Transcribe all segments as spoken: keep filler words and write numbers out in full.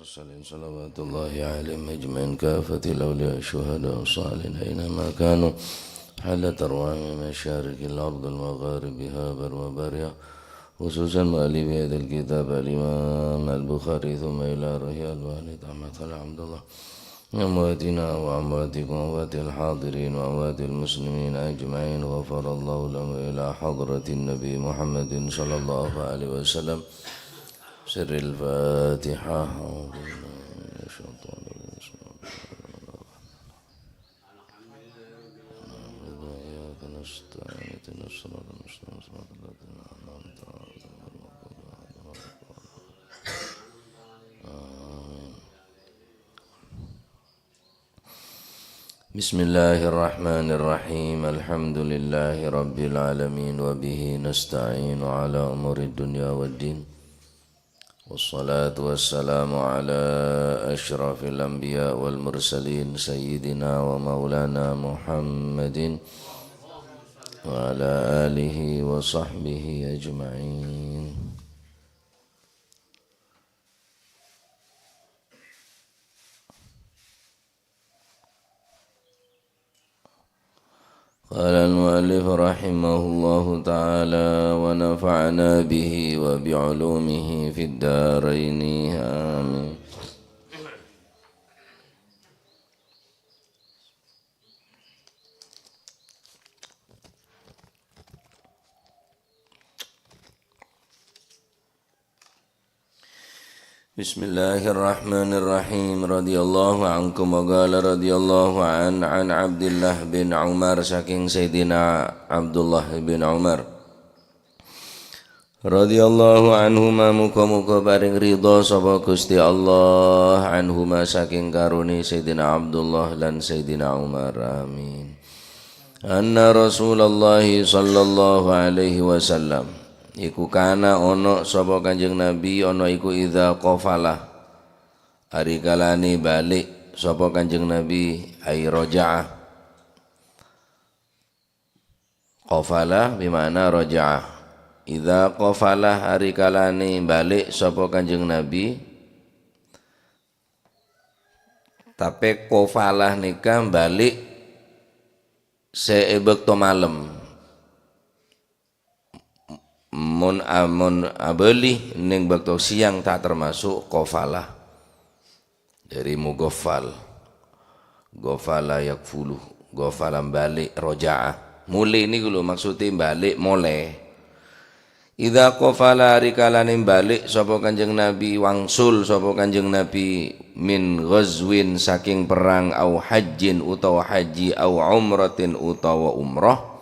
المرسلين صلوات الله عليهم أجمعين، كافة الأولياء الشهداء الصالحين أينما كانوا، حلت أرواحهم من مشارق الأرض ومغاربها برها وبحرها، خصوصا مؤلف هذا الكتاب الإمام البخاري، ثم إلى روح الوالد أحمد خليل عبد الله، أمواتنا وأمواتكم وأموات الحاضرين وأموات المسلمين أجمعين، غفر الله لهم، إلى حضرة النبي محمد صلى الله عليه وسلم. سر الفاتحة. أعوذ بالله من الشيطان الرجيم. بسم الله الرحمن الرحيم. نعبد وإياك نستعين. اهدنا الصراط المستقيم. صراط الذين أنعمت عليهم غير المغضوب عليهم ولا الضالين. آمين. بسم الله الرحمن الرحيم. الحمد لله رب العالمين، وبه نستعين على أمور الدنيا والدين. والصلاة والسلام على أشرف الأنبياء والمرسلين، سيدنا ومولانا محمد وعلى آله وصحبه أجمعين. قال المؤلف رحمه الله تعالى، ونفعنا به وبعلومه في الدارين، آمين. بسم الله الرحمن الرحيم. رضي الله عنكم، وقال رضي الله عن، عن عبد الله بن عمر, saking Sayyidina Abdullah bin Umar. Radhiyallahu anhuma, muga-muga paring ridha sapa Gusti Allah, anhuma, saking karone Sayyidina Abdullah lan Sayyidina Umar. Amin. Anna Rasulullah sallallahu alaihi wasallam, iku kana ono sapa Kanjeng Nabi, ono iku idza qafala, arikalane balik sapa Kanjeng Nabi, ai raja'ah. Qafala bima'na raja'ah. Idza qafala, arikalane balik sapa Kanjeng Nabi, tape qafala nika balik se e bakto malem. Mon, a-, mon abali neng bakto siyang ta' termasuk qafala. Dari mughaffal. Ghafala yaghfulu. Ghafala balik, raja'a. Mule niku lho maksude balik, mole. Idza qafala, arikalane balik sapa Kanjeng Nabi, wangsul sapa Kanjeng Nabi, min ghazwin, saking perang, au hajjin, utawa haji, au umratin, utawa umrah.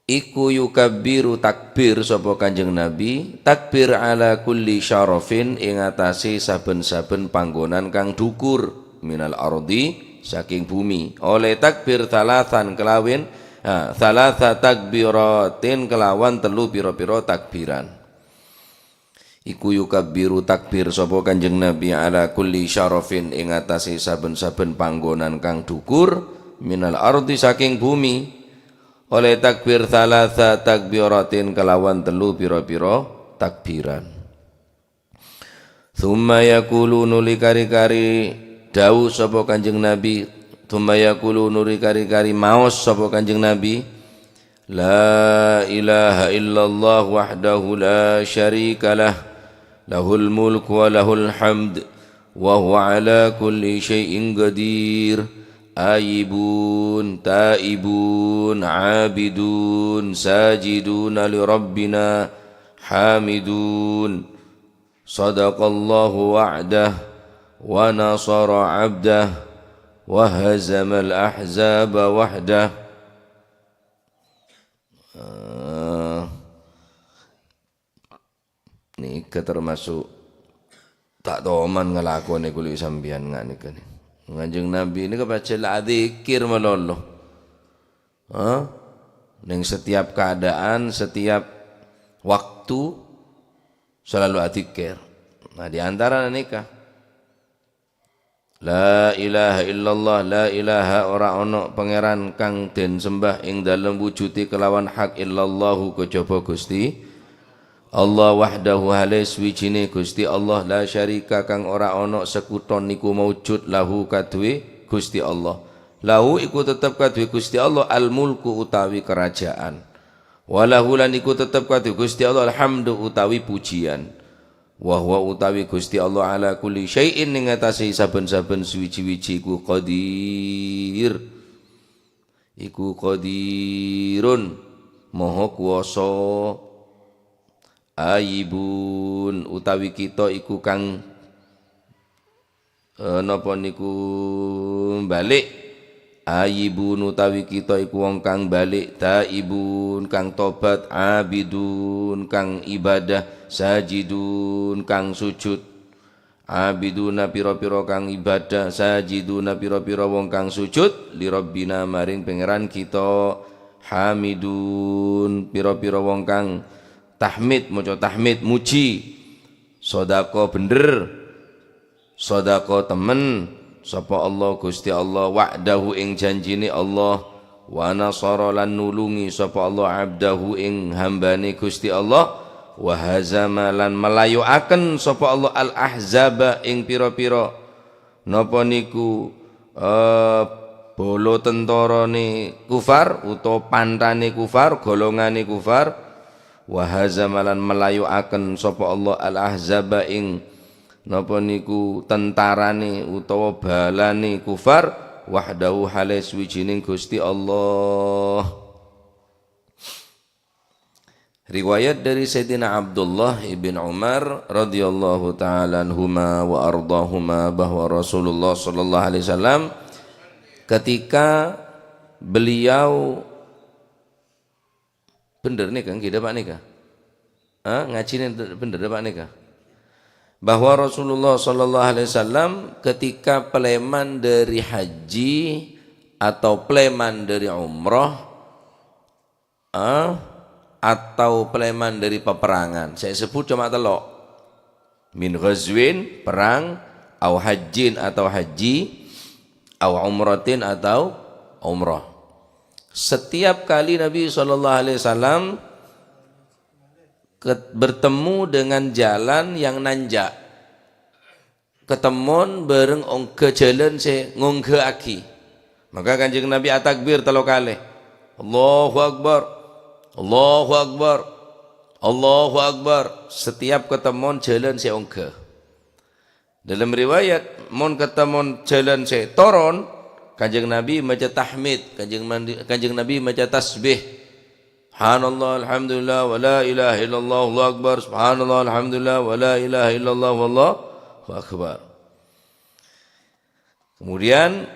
Iku yukabbiru, takbir sapa Kanjeng Nabi, takbir ala kulli syarafin, ing atase saben-saben panggonan kang dhukur, minal ardi, saking bumi. Oleh takbir thalathan kelawan, ha, thalatha takbiratin, kelawan telu pira-pira takbiran. Iku yukabbiru, takbir sapa Kanjeng Nabi, ala kulli syarafin, ing atase saben-saben panggonan kang dhukur, minal ardi, saking bumi. Oleh takbir thalatha takbiratin, kelawan telu pira-pira takbiran. Tsumma yaqulu, nuli kari-kari dawuh sapa Kanjeng Nabi, tsumma yaqulu, nuli kari-kari maos sapa Kanjeng Nabi, La ilaha illallah wahdahu la syarika lah, lahul mulku wa lahul hamd, wa huwa ala kulli syai'in qadir. Aibun, taibun, abidun, sajiduna li rabbina, hamidun. Sadaqallahu wa'dah, wa nasara abdah, wa hazamal ahzaba wahdah. Eh, nèka termasuk ta' toman ngalakonè kulâ sampèyan nga' nèka nè. Kanjeng Nabi nèka pajhât la adzikir malolo. Hah? Neng setiap keadaan, setiap waktu selalu adzikir. Nah, di antara nèka, La ilaha illallah, la ilaha, ora ana pangeran kang den sembah ing dalem wujudi kelawan hak, illallahu, kejaba Gusti Allah wahdahu hale suwijine Gusti Allah, la syarika kang ora ana sekuton iku maujud lahu kaduwe Gusti Allah. Lahu iku tetep kaduwe Gusti Allah al-mulku utawi kerajaan. Wa lahu lan iku tetep kaduwe Gusti Allah al-hamdu utawi pujian. Wa huwa utawi Gusti Allah ala kulli syai'in ing atase saben-saben suwiji-wiji iku qadir. Iku qadirun, maha kuwasa. Ayibun, utawi kita iku kang, eh, napa niku balik. Ayibun, utawi kita iku wong kang balik. Taibun, kang tobat. Abidun, kang ibadah. Sajidun, kang sujud. Abiduna pira-pira kang ibadah, sajiduna pira-pira wong kang sujud, li Rabbina maring Pangeran kita, hamidun pira-pira wong kang tahmid, maca tahmid, muji, sodako bener, sodako temen, sapa Allah Gusti Allah, wa'dahu ing janjine Allah, wa nasara lan nulungi sapa Allah abdahu ing hambane Gusti Allah, wa hazama lan melayoaken sapa Allah al-ahzaba ing pira-pira napa niku, eh, bala tentarane kufar utawa pantane kufar, golongane kufar, wa hazama lan melayoaken sapa Allah al-ahzaba ing napa niku tentarane utawa balane kufar, wahdahu hale suwijining Gusti Allah. Riwayat dari Sayyidina Abdullah ibn Umar radhiyallahu ta'ala anhuma wa ardahuma bahwa Rasulullah sallallahu alaihi wasallam ketika beliau, bener nih kan, kita Pak nih kan? Ah, ngaji nih bener Pak nih kan? Bahwa Rasulullah sallallahu alaihi wasallam ketika peleman dari haji atau peleman dari umroh, eh, atau peleman dari peperangan. Saya sebut cuma telok. Min ghazwin, perang, au hajjin atau haji, au umratin atau umrah. Setiap kali Nabi sallallahu alaihi wasallam ket-, bertemu dengan jalan yang nanjak, ketemon bareng ongga jalan se ngonggaagi. Maka Kanjeng Nabi atakbir telo kale. "Allahu Akbar, Allahu Akbar, Allahu Akbar." Setiap ketemon jalan se ongga. Dalam riwayat, mon ketemon jalan se toron, Kanjeng Nabi maca tahmid, Kanjeng Mandi-, Kanjeng Nabi maca tasbih. Subhanallah, alhamdulillah, wa la ilaha illallah, Allahu Akbar. Subhanallah, alhamdulillah, wa la ilaha illallah, wallahu akbar. Kemudian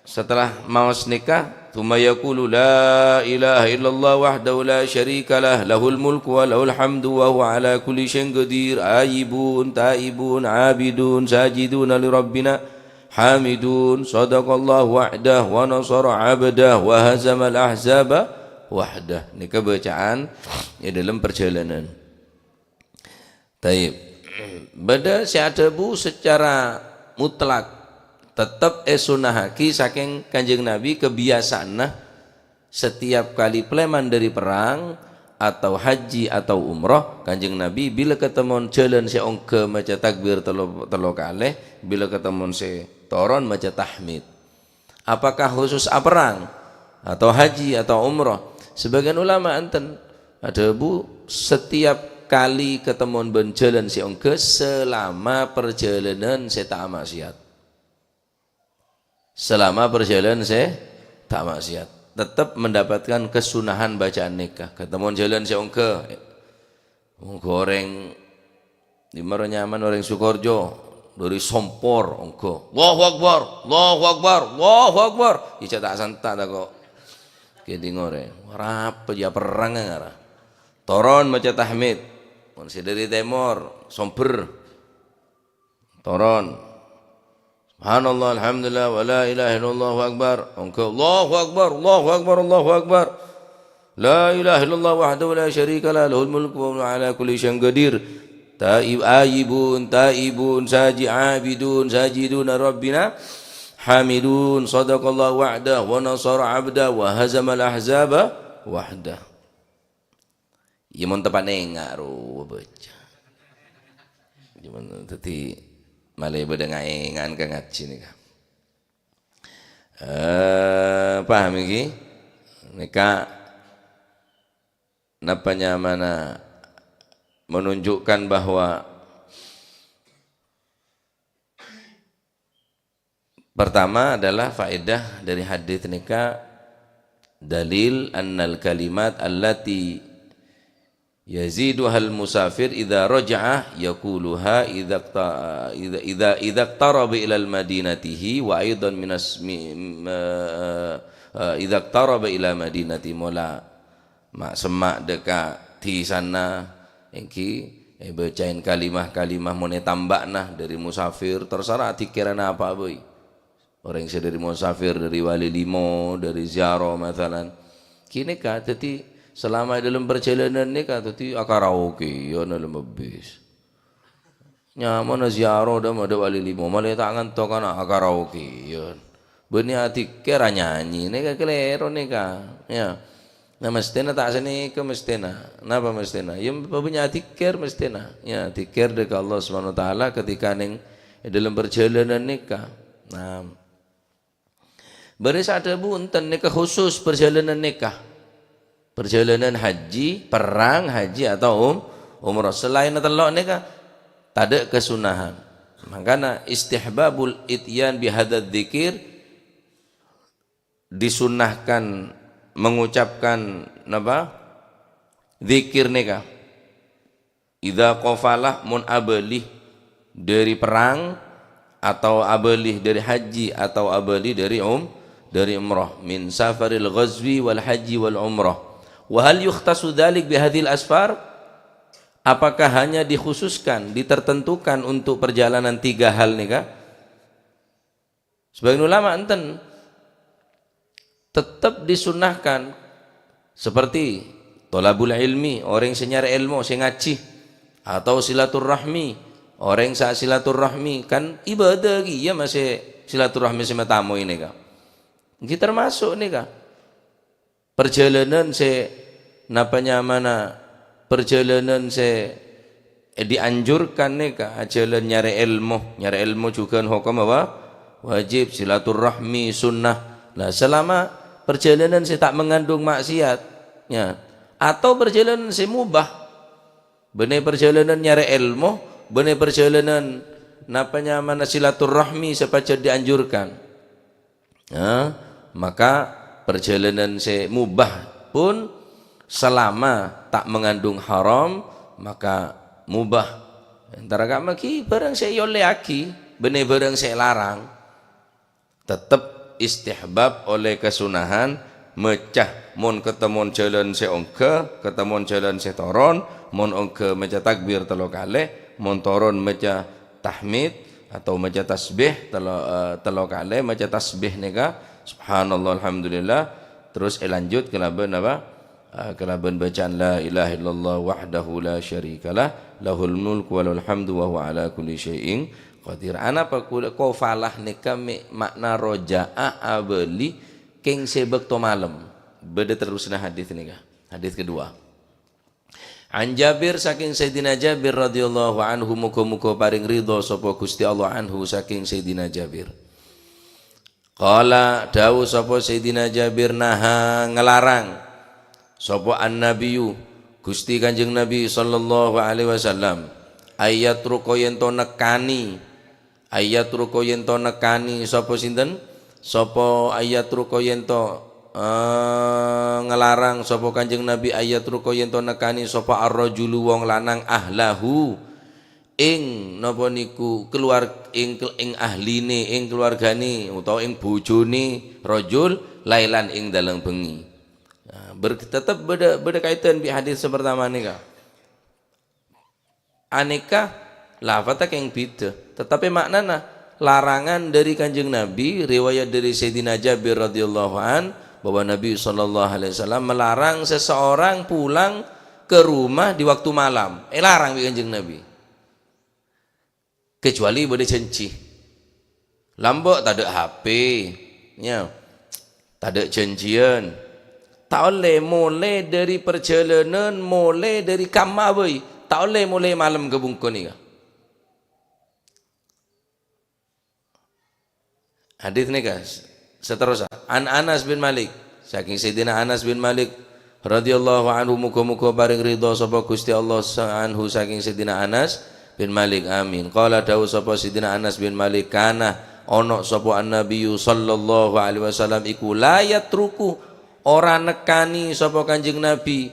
setelah maos nika, "Tsumma yaqulu, la ilaha illallah wahdahu la syarika lah, lahul mulku wa lahul hamdu wa huwa ala kulli syai'in qadir, ayibun, taibun, abidun, sajiduna li rabbina, hamidun, sadaqallahu wa'dah, wa nasara abdah, wa hazamal ahzaba wahdah." Nika bacaan di dalam perjalanan. Taib. Bada se adhabu secara mutlak tetep esunnahagi saking Kanjeng Nabi kebiasaanna setiap kali peleman dari perang atau haji atau umroh, Kanjeng Nabi bila ketemon jalan se ongga maca takbir telo, telo kale, bila ketemon se toron maca tahmid. Apakah khusus aperang atau haji atau umroh? Sebagian ulama enten adhabu setiap kali ketemon ban jalan se ongga selama perjalanan se ta' maksiat. Selama perjalanan se ta' maksiat, tetap mendapatkan kesunahan bacaan nika. Ketemon jalan se ongga. Ongga oreng, di maro nyaman oreng Sukoharjo, dari Sompor, ongga. Allahu Akbar, Allahu Akbar, Allahu Akbar. Ica ta' santa ta' kok. Keding oreng. Ora apa ya perang ngara. Toron maca tahmid. Mon se dari temor, Somber. Toron. Subhanallah, alhamdulillah, wa la ilaha illallah, Allahu Akbar. Ongga, Allahu Akbar, Allahu Akbar, Allahu Akbar. La ilaha illallah wahdahu la syarika lah, lahul mulku wa huwa ala kulli syai'in qadir. Taib-, ayibun, taibun, saji-, abidun, sajiduna rabbina. Hamidun, sadaqallahu wa'dah, wa nasara abdah, wa hazamal ahzaba wahdah. Ya, mon tepa nenga', ro, Baca. Cuman dhâddhi malè bâdâ ngaèngan ka ngajhi nèka. Eh, paham iki? Nèka napa nyamana menunjukkan bahwa pertama adalah faedah dari hadis nèka, dalil annal kalimat allati yaziduhal musafir idza raja'a yaquluha idza qta-, idza, idza, idza iqtaraba ilal madinatihi wa aidan minas mi-, me-, eh, idza iqtaraba ila madinati mola ma'-, semma' dâ' ka dhisana, èngghi èbâcaè kalimah-kalimah mon ètambâ'na dâri musafir, terserah adzikkèran apa bhâi. Orèng sè dâri musafir, dâri Wali Limo, dâri ziarah, masalan. Ghânèka, dhâddhi, selama è dâlem parjhâlânan nèka, dhâddhi akaraokeyan dâlem bis. Nyamana ziarah dâ' madâ' Wali Limo, malè ta' ngantokan akaraokeyan. Bânnè adzikkèr, anyanyi, nèka kalèro nèka. Ya. Nah, mestèna ta' sanèka mestèna. Napa mestèna? Ya, bânnè adzikkèr mestèna. Ya, dzikkèr dâ' ka Allah Subhanahu wa Ta'ala ketika nèng è dâlem parjhâlânan nèka. Nah, bârâs adhâbu enten nèka khusus parjhâlânan nèka. Parjhâlânan haji, perrang, haji, atau um-, umrah. Salaènna tello' nèka, tadâ' kasunnahan. Mangkana istihbabul ityan bihadzal dzikir, disunnahkan mengucapkan, napa? Dzikir nèka. Idza qafala, mon abâli dâri perrang, atau abâli dâri haji, atau abâli dâri um-, dâri umrah, min safaril ghazwi wal haji wal umrah. Wa hal yukhtassu dzalik bihadzihil asfar? Apakah hanya dikhususkan, ditertentukan untuk perjalanan tiga hal nèka? Sebagian ulama enten. Tetep disunnahkan, seperti thalabul ilmi, orèng sè nyarè èlmo, sè ngajhi, atau silaturrahmi, orèng sè silaturrahmi, kan ibadah kèya masè silaturrahmi sè matamoy nèka. Ngghi termasuk nèka. Parjhâlânan sè, napa nyamana parjhâlânan sè dianjurkan nèka, ajhâlân nyarè èlmo. Nyarè èlmo jhughân hokom apa? Wajib, silaturrahmi sunnah. Nah, selama parjhâlânan sè ta' mengandung maksiat, ya, atau parjhâlânan sè mubah, bânnè parjhâlânan nyarè èlmo, bânnè parjhâlânan, napa nyamana, silaturrahmi sè pajhât dianjurkan. Ya, maka parjhâlânan sè mubah pun selama ta' mengandung haram, maka mubah. Entara ka maghi bârâng sè èollèyaghi, bânnè bârâng sè èlarang, tetep istihbab ollè kasunnahan maca mon katemmo jhâlân sè ongghâ, katemmo jhâlân sè toron, mon ongghâ maca takbir tello kalè, mon toron maca tahmid atau maca tasbih tello, eh, tello kalè, maca tasbih nèka, subhanallah, alhamdulillah, terus èlanjut kalabân apa? Eh, kalabân bacaan la ilaha illallah wahdahu la syarikalah, lahul mulku wa lahul hamdu wa huwa ala kulli syai'in qadir. Anapa kula qafalah nèka mè' ma'na roja'a abâli kèng sè bâkto malem? Bâdâ terrosna hadis nèka. Hadis kedua. An Jabir, sakèng Sayyidina Jabir radhiyallahu anhu, moghâ-moghâ parèng ridho sapa Ghustè Allah, anhu, sakèng Sayyidina Jabir. Qala, dhâbu sapa Sayyidina Jabir, naha, nglarang sapa an-Nabiyyu, Ghustè Kanjeng Nabi sallallahu alaihi wasallam, ayatruka, yèn to nekkanè, ayatruka, yèn to nekkanè sapa sinten? Sapa ayatruka, yèn to, eh, nglarang sapa Kanjeng Nabi, ayatruka, yèn to nekkanè sapa ar-rajulu, wong lanang, ahlahu, ing napa niku keluar-, ing, ing ahline, ing keluargane, utawa ing bojone rajul lailan ing dalem bengi. Nah, ber-, tetep bâdâ, bâdâ kaitân bi' hadis sè pertama nèka. Anèka lafadza kèng bhidhâ, tetapi maknana larangan dari Kanjeng Nabi, riwayat dari Sayyidina Jabir radhiyallahu an, bahwa Nabi sallallahu alaihi wasallam melarang seseorang pulang ke rumah di waktu malam. Èlarang bi' Kanjeng Nabi. Kecuali bâdâ janji. Lambâ' tadâ' H P, ya. Tadâ' janjian. Ta' ollè molè dâri parjhâlânan, molè dâri kamma bhâi. Ta' ollè molè malem ka bungko nèka. Hadis nèka s-, saterrossa. An Anas bin Malik. Saking Sayyidina Anas bin Malik radhiyallahu anhu, moga-moga paring ridha sapa Gusti Allah sa-, anhu saking Sayyidina Anas bin Malik. Amin. Qala, dawuh sapa Sayyidina Anas bin Malik, "Kana, ono sapa An-Nabiyyu sallallahu alaihi wasallam iku la yatruku, ora nekani sapa Kanjeng Nabi,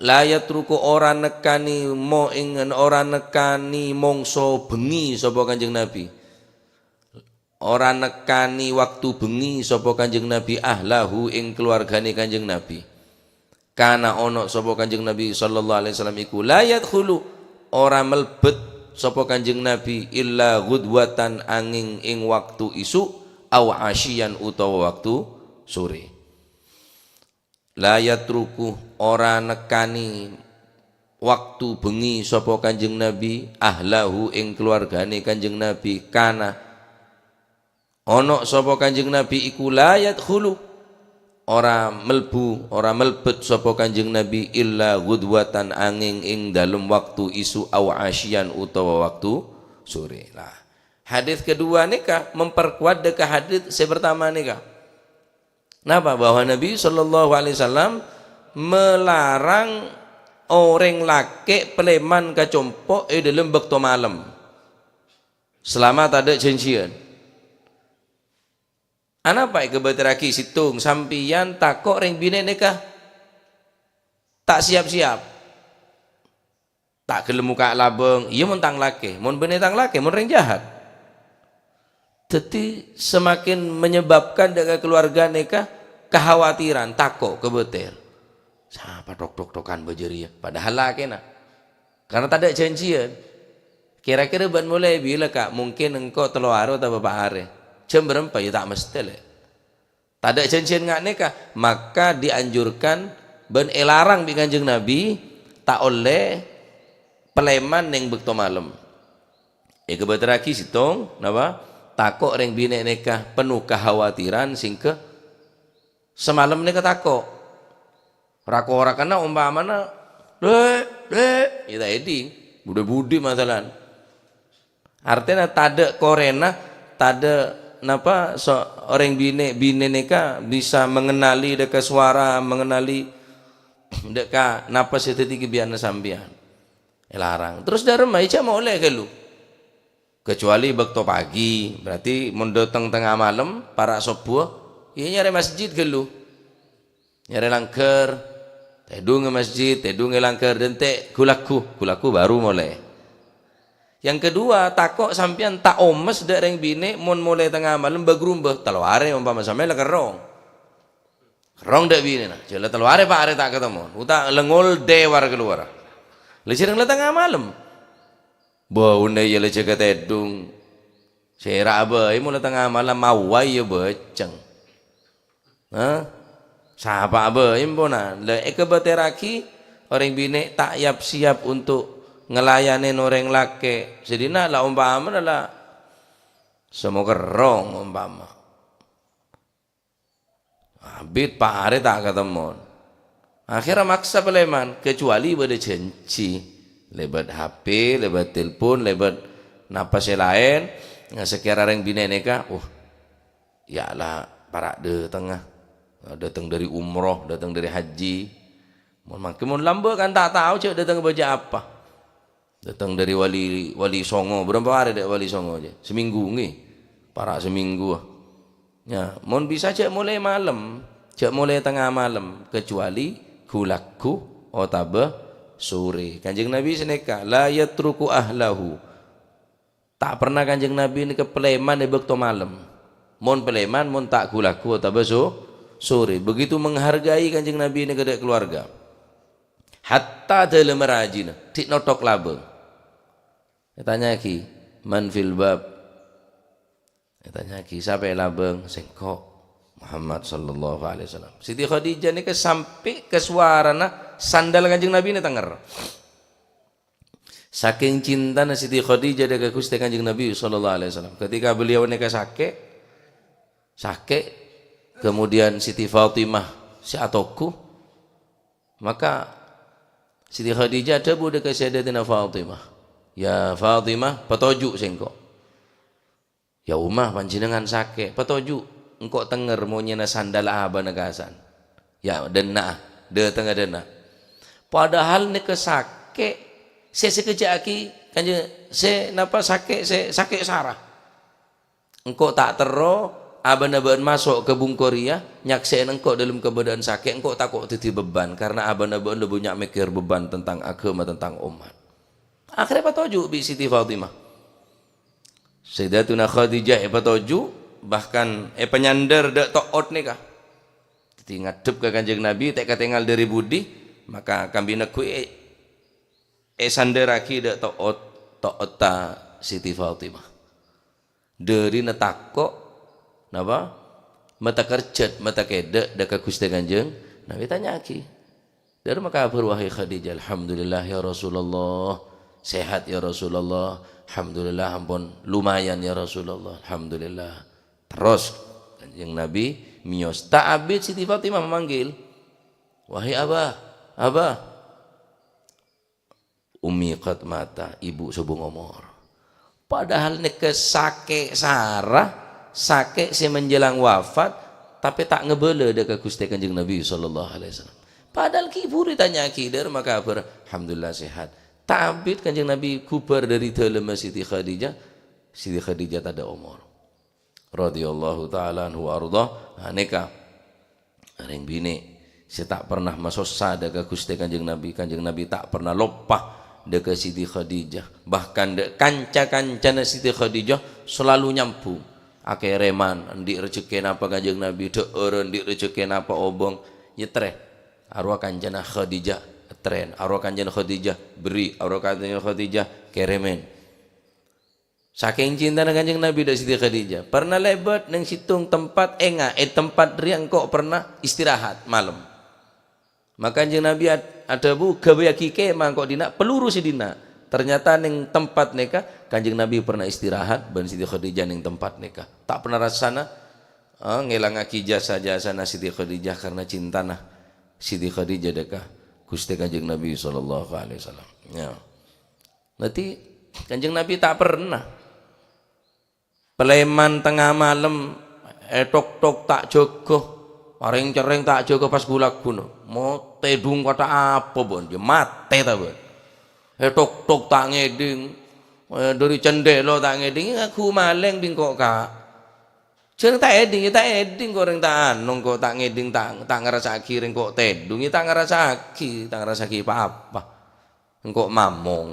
la yatruku, ora nekani mo-, ing, ora nekani mongso bengi sapa Kanjeng Nabi." Ora nekani waktu bengi sapa Kanjeng Nabi, ahlahu, ing keluargane Kanjeng Nabi. Kana ono sapa Kanjeng Nabi sallallahu alaihi wasallam iku la yadkhulu, ora melbet sapa Kanjeng Nabi illa ghudwatan, anging ing waktu isuk, au asyiyan, utawa waktu sore. La yatruku, ora nekani waktu bengi sapa Kanjeng Nabi, ahlahu, ing keluargane Kanjeng Nabi, kana. Ono sapa Kanjeng Nabi iku la yadkhulu, ora melbu, ora melbet sapa Kanjeng Nabi illa ghudwatan, anging ing dalem waktu isuk, au asyiyan, utawa waktu sore. Nah, hadis kedua neka memperkuat deka hadis se pertama neka. Napa? Bahwa Nabi sallallahu alaihi wasallam melarang oreng lake' paleman ka compo' e dhalem bakto malem, selama tadha' janjiyan. Anapa ekabaterragi settong? Sampeyan tako' reng bine' neka ta' siyap-siyap. Ta' gelem mokka' labang, iya mon tang lake, mon bine' tang lake, mon reng jahat. Daddi semakin menyebabkan dha' ka keluarga neka kakhawatiran, tako', kabater. Sapa tok-tok-tokan bâ jareya? Padahal lakena. Karena tadha' janjiyan. Kira-kira bâ'na molae bilâ, Ka'? Mungkin engko' tello are otabâ pa' are. Jam bârâmpa? Ya ta' mestè, Le'. Tadha' janjiyan nga' neka, maka dianjurkan bân elarang bi' Kanjeng Nabi ta' olle paleman neng bakto malem. Ekabaterragi settong, napa? Tako' reng bine' neka penno kakhawatiran sengka samalem neka tako'. Rak-orakanna ompamana, "Ble', ble'," ya ta' eding, budi-budi masalan. Artèna tadha' korèna, tadha' napa, so-, orèng binè', binè' nèka bisa mengenali dâ' ka sowara, mengenali dâ' ka napa sè dhâddhi kabiyanna sampèyan. Èlarang. Terros dâremma jhâ' molè ghâllu. Kecuali bâkto pagi, berarti mon dâteng tengnga malem, para' sobbhu, iyâ nyarè masjid ghâllu. Nyarè langghâr, tèdung è masjid, tèdung è langghâr, dântè' ghu-lagghu, ghu-lagghu baru molè. Yang kedua, tako' sampèyan ta' omes dâ' rèng binè' mon molè tengnga malem bâ-grumba, tello arè ompama sampèyan la kerrong. Kerrong dâ' binèna, jhâ' la tello arè pa' arè ta' katemmo, uta' la ngoldè war-kalowar. La jhâreng la tengnga malem. Bâuna iyâ la jâgâ tèdung. Sèra'a bhâi mon la tengnga malem, mawa iyâ bâceng. Hah? Sapa bhâi empona? La èkabâtèrraghi orèng binè' ta' yap-siyap untuk nglayanè orèng lakè'. Sè dinna' la ompamana la sè mokerrong ompama. Abit pa' arè ta' katemmon. Akhèrra maksa palèman, kecuali bâdâ jhânjhi. Lèbât H P, lèbât telpon, lèbât napa sè laèn, nga-, sakèra rèng binè' nèka, wah, Ya la, para' dâtengnga. Dâteng dâri umroh, dâteng dâri haji. Mon mangkèn, mon lambâ' kan ta' tao jhâ' dâteng bâjâ apa. Dâteng dâri Wali, Wali Songo. Bârâmpa arè dâ' Wali Songo jhâ'? Samènggu, ngghi. Para' samènggu. Ya, mon bisa jhâ' molè malem. Jhâ' molè tengnga malem. Kecuali ghu-lagghu otabâ sorè. Kanjeng Nabi sanèka, "La yatruku ahlahu." Ta' pernah Kanjeng Nabi nèka palèman è bâkto malem. Mon palèman, mon ta' ghu-lagghu otabâ so-, sorè. Begitu menghargai Kanjeng Nabi nèka dâ' keluarga. Hatta dâlemma rajina, dhi' nottok labâng. Ètanya'aghi, "Man fil bab?" Ètanya'aghi, "Sapa è labâng?" "Sèngko', Muhammad sallallahu alaihi wasallam." Siti Khadijah nèka sampè' ka sowarana sandal Kanjeng Nabi nè tengnger. Saking cintana Siti Khadijah dâ' ka Ghustè Kanjeng Nabi sallallahu alaihi wasallam, ketika beliau nèka sakè', sakè', kemudian Siti Fatimah sè atoghu, maka Siti Khadijah adhâbu dâ' ka Sayyidatina Fatimah, "Ya Fatimah, patoju' sèngko'." "Ya Umma, panjhennengngan sakè', patoju'. Engko' tèngngèr monyèna sandal abâ'na kasan. Ya, dâ' enna'a, dâtengnga dâ' enna'." Padahal nèka sakè' sè sakejjhâ'aghi, Kanjeng, sè napa sakè', sè sakè' sara. "Engko' ta' terro abâ'na bâ'ân maso' ka bungko rèya, nyaksè'è engko' dâlem kabâdâ'ân sakè', engko' tako' dhâddhi beban, karna abâ'na bâ'ân la bânnya' mèkkèr beban tentang aghâma, tentang ommat." Akhèrra èpatoju' bi' Siti Fatimah. Sayyidatuna Khadijah èpatoju', bahkan èpanyandhâr dâ' to'ot nèka. Dhâddhi ngaddhep ka Kanjeng Nabi, ta' katèngal dâri budi, maka kambi negghu è-, èsandhârraghi dâ' to'ot, to'otta Siti Fatimah. Dârina tako', napa? Mata kerjhât, mata kèdâ', dâ' ka Ghustè Kanjeng Nabi, tanya'aghi. Dâri makabar, "Wahai Khadijah, alhamdulillah ya Rasulullah. Sehat ya Rasulullah. Alhamdulillah, ampon lumayan ya Rasulullah. Alhamdulillah." Terros Kanjeng Nabi mèyos. Ta' abit Siti Fatimah mamanggil, "Wahai Abah, Abah." "Ummi qad mata, ibu sobung omor." Padahal nèka sakè' sara, sakè' sè menjelang wafat, tapè ta' ngabâlâ dâ' ka Ghustè Kanjeng Nabi sallallahu alaihi wasallam. Padahal ghi' bhuru ètanya'aghi dâri makabar, "Alhamdulillah sehat." Ta' abit Kanjeng Nabi ghubâr dâri dâlemma Siti Khadijah, Siti Khadijah tadâ' omor. Radhiyallahu ta'ala anhu wa ardha. Nah, nèka rèng binè' sè ta' pernah masossa dâ' ka Ghustè Kanjeng Nabi. Kanjeng Nabi ta' pernah loppa dâ' ka Siti Khadijah. Bahkan dâ' kanca-kancana Siti Khadijah selalu nyambung. Akèrèman, andi' rejekkè napa Kanjeng Nabi, dhâ'ârân, andi' rejekkè napa obâng, èyattrè. Arowa kancana Khadijah, èttrèn. Arowa kancana Khadijah, berri'. Arowa kancana Khadijah, kèrèmèn. Sakèng cintana Kanjeng Nabi dâ' Siti Khadijah, pernah lèbât neng sèttong tempat, enga' è tempat rèya engko' pernah istirahat malem. Maka Kanjeng Nabi ad-, adhâbu, "Ghâbâyyaghi kemah engko' dinna', peluru sè dinna'." Ternyata neng tempat nèka Kanjeng Nabi pernah istirahat bân Siti Khadijah neng tempat nèka. Ta' pernah rassana, eh, ngèlangaghi jasa-jasana Siti Khadijah karena cintana Siti Khadijah dâ' ka Ghustè Kanjeng Nabi sallallahu alaihi wasallam. Ya. Dhâddhi, Kanjeng Nabi ta' pernah palèman tengnga malem, ètok-tok ta' jâgâ, arèng-cerrèng ta' jâgâ pas ghu-lagghu. Mo tèdung kantha apa, bân? Ya matè ta, bân? Ètok-tok ta' ngèdhing, eh, dâri cendhèla ta' ngèdhing, ya ghu malèng bi' engko', Ka'. Jhâ' ta' èdhing, ya ta' èdhing, kok rèng ta' anu, kok ta' ngèdhing, ta', ta' ngarassa'aghi rèng kok tèdung, ya ta' ngarassa'aghi, ta' ngarassa'aghi pa-apa. Engko' mamong.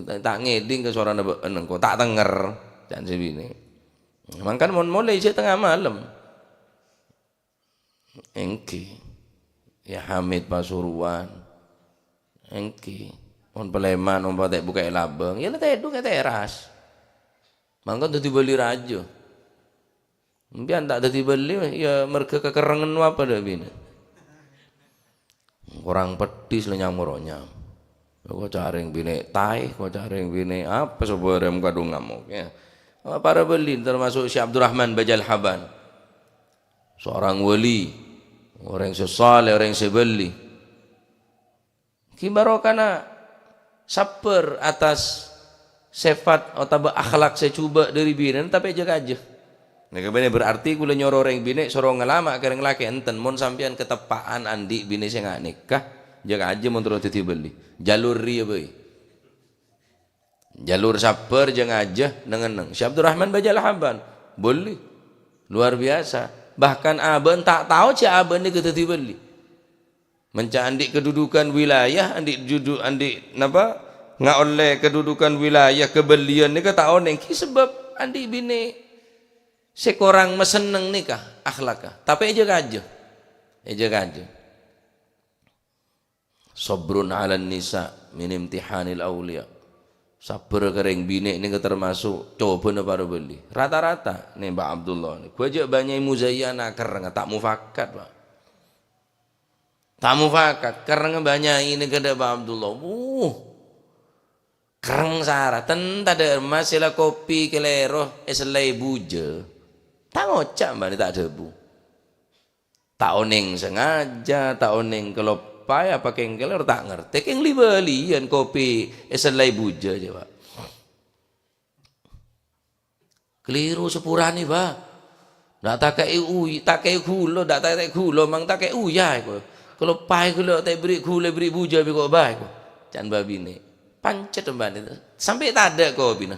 Ta', ta' ngèdhing ka sorana bâ'na, engko' ta' tèngngèr, can sè binè'. Mangkana mon molè jhâ' tengnga malem. Èngghi. Ya Hamid Pasuruan. Èngghi. Mon palèman, mon patè' buka'è labâng, ya la tèdung è teras. Mangkana dhâddhi bâli rajâ. Sampèyan ta' dhâddhi bâli, ya merga kakerrengngan apa dâ' binè'. Korang peddhis la nyam-ronyam. Kok carèng binè' taè, kok carèng binè' apa sabârâng kadhung ngamok, ya. Para bâli, termasuk Syekh Abdurrahman Bajalhaban. Seorang wali, orèng sè saleh, orèng sè bâli. Ghi' barokana sabbhâr atas sèfat otabâ akhlak sè jhubâ' dâri binèna, tapè jâ-kajâ. Nèka bânnè berarti kaulâ nyoro rèng binè' soro ngalama' ka rèng lakè', enten. Mon sampèyan kateppa'an andi' binè' sè nga' nèka, jâ-kajâ mon terro dhâddhi bâli. Jalur rèya bhâi. Jalur sabbhâr, jâ-kajâ, neng-enneng. Syekh Abdurrahman Bajalhaban, bâli. Luar biasa. Bahkan abâ'na ta' tao jâ' abâ'na nèka dhâddhi bâli. Menca andi' kedudukan wilayah, andi' judu-, andi' napa? Ngaollè kedudukan wilayah, kebâliyân nèka ta' onèng, ghi sabâb andi' binè' sè korang masenneng nèka akhlakka. Tapè è jâ-kajâ. È jâ-kajâ. Sabrun 'alan nisa min imtihanil auliya. Sabbhâr ka rèng binè' nèka termasuk cobâna para bâli. Rata-rata, nè, Mbak Abdullah, nè, ghâjâ' bânnya' muzayyanah kerrèng, ta' mufakat, Pak. Ta' mufakat, kerrèng bânnya' nèka dâ' Pak Abdullah. Wuh. Kerrèng sara, ten tadâ' emmas sè la kopi kalèro èsellai bujâ. Ta' ngoca' bânnè ta' dhâbu. Ta' onèng sangajâ, ta' onèng kalop-, paè apa kèngkèl, ora ta' ngartè. Kèng li-bâliyân kopi èsellai bujâ, jâ, Pak. Keliru sepurane, Bah. Ndak takè'è uy-, takè'è gula, ndak takè'è gula, mang takè'è uya iku. Kalau paè gula ta' èberri' gula, èberri' bujâ bi' ko' bae iku. Can babine. Pancet embane. Sampe' tadha' kopina.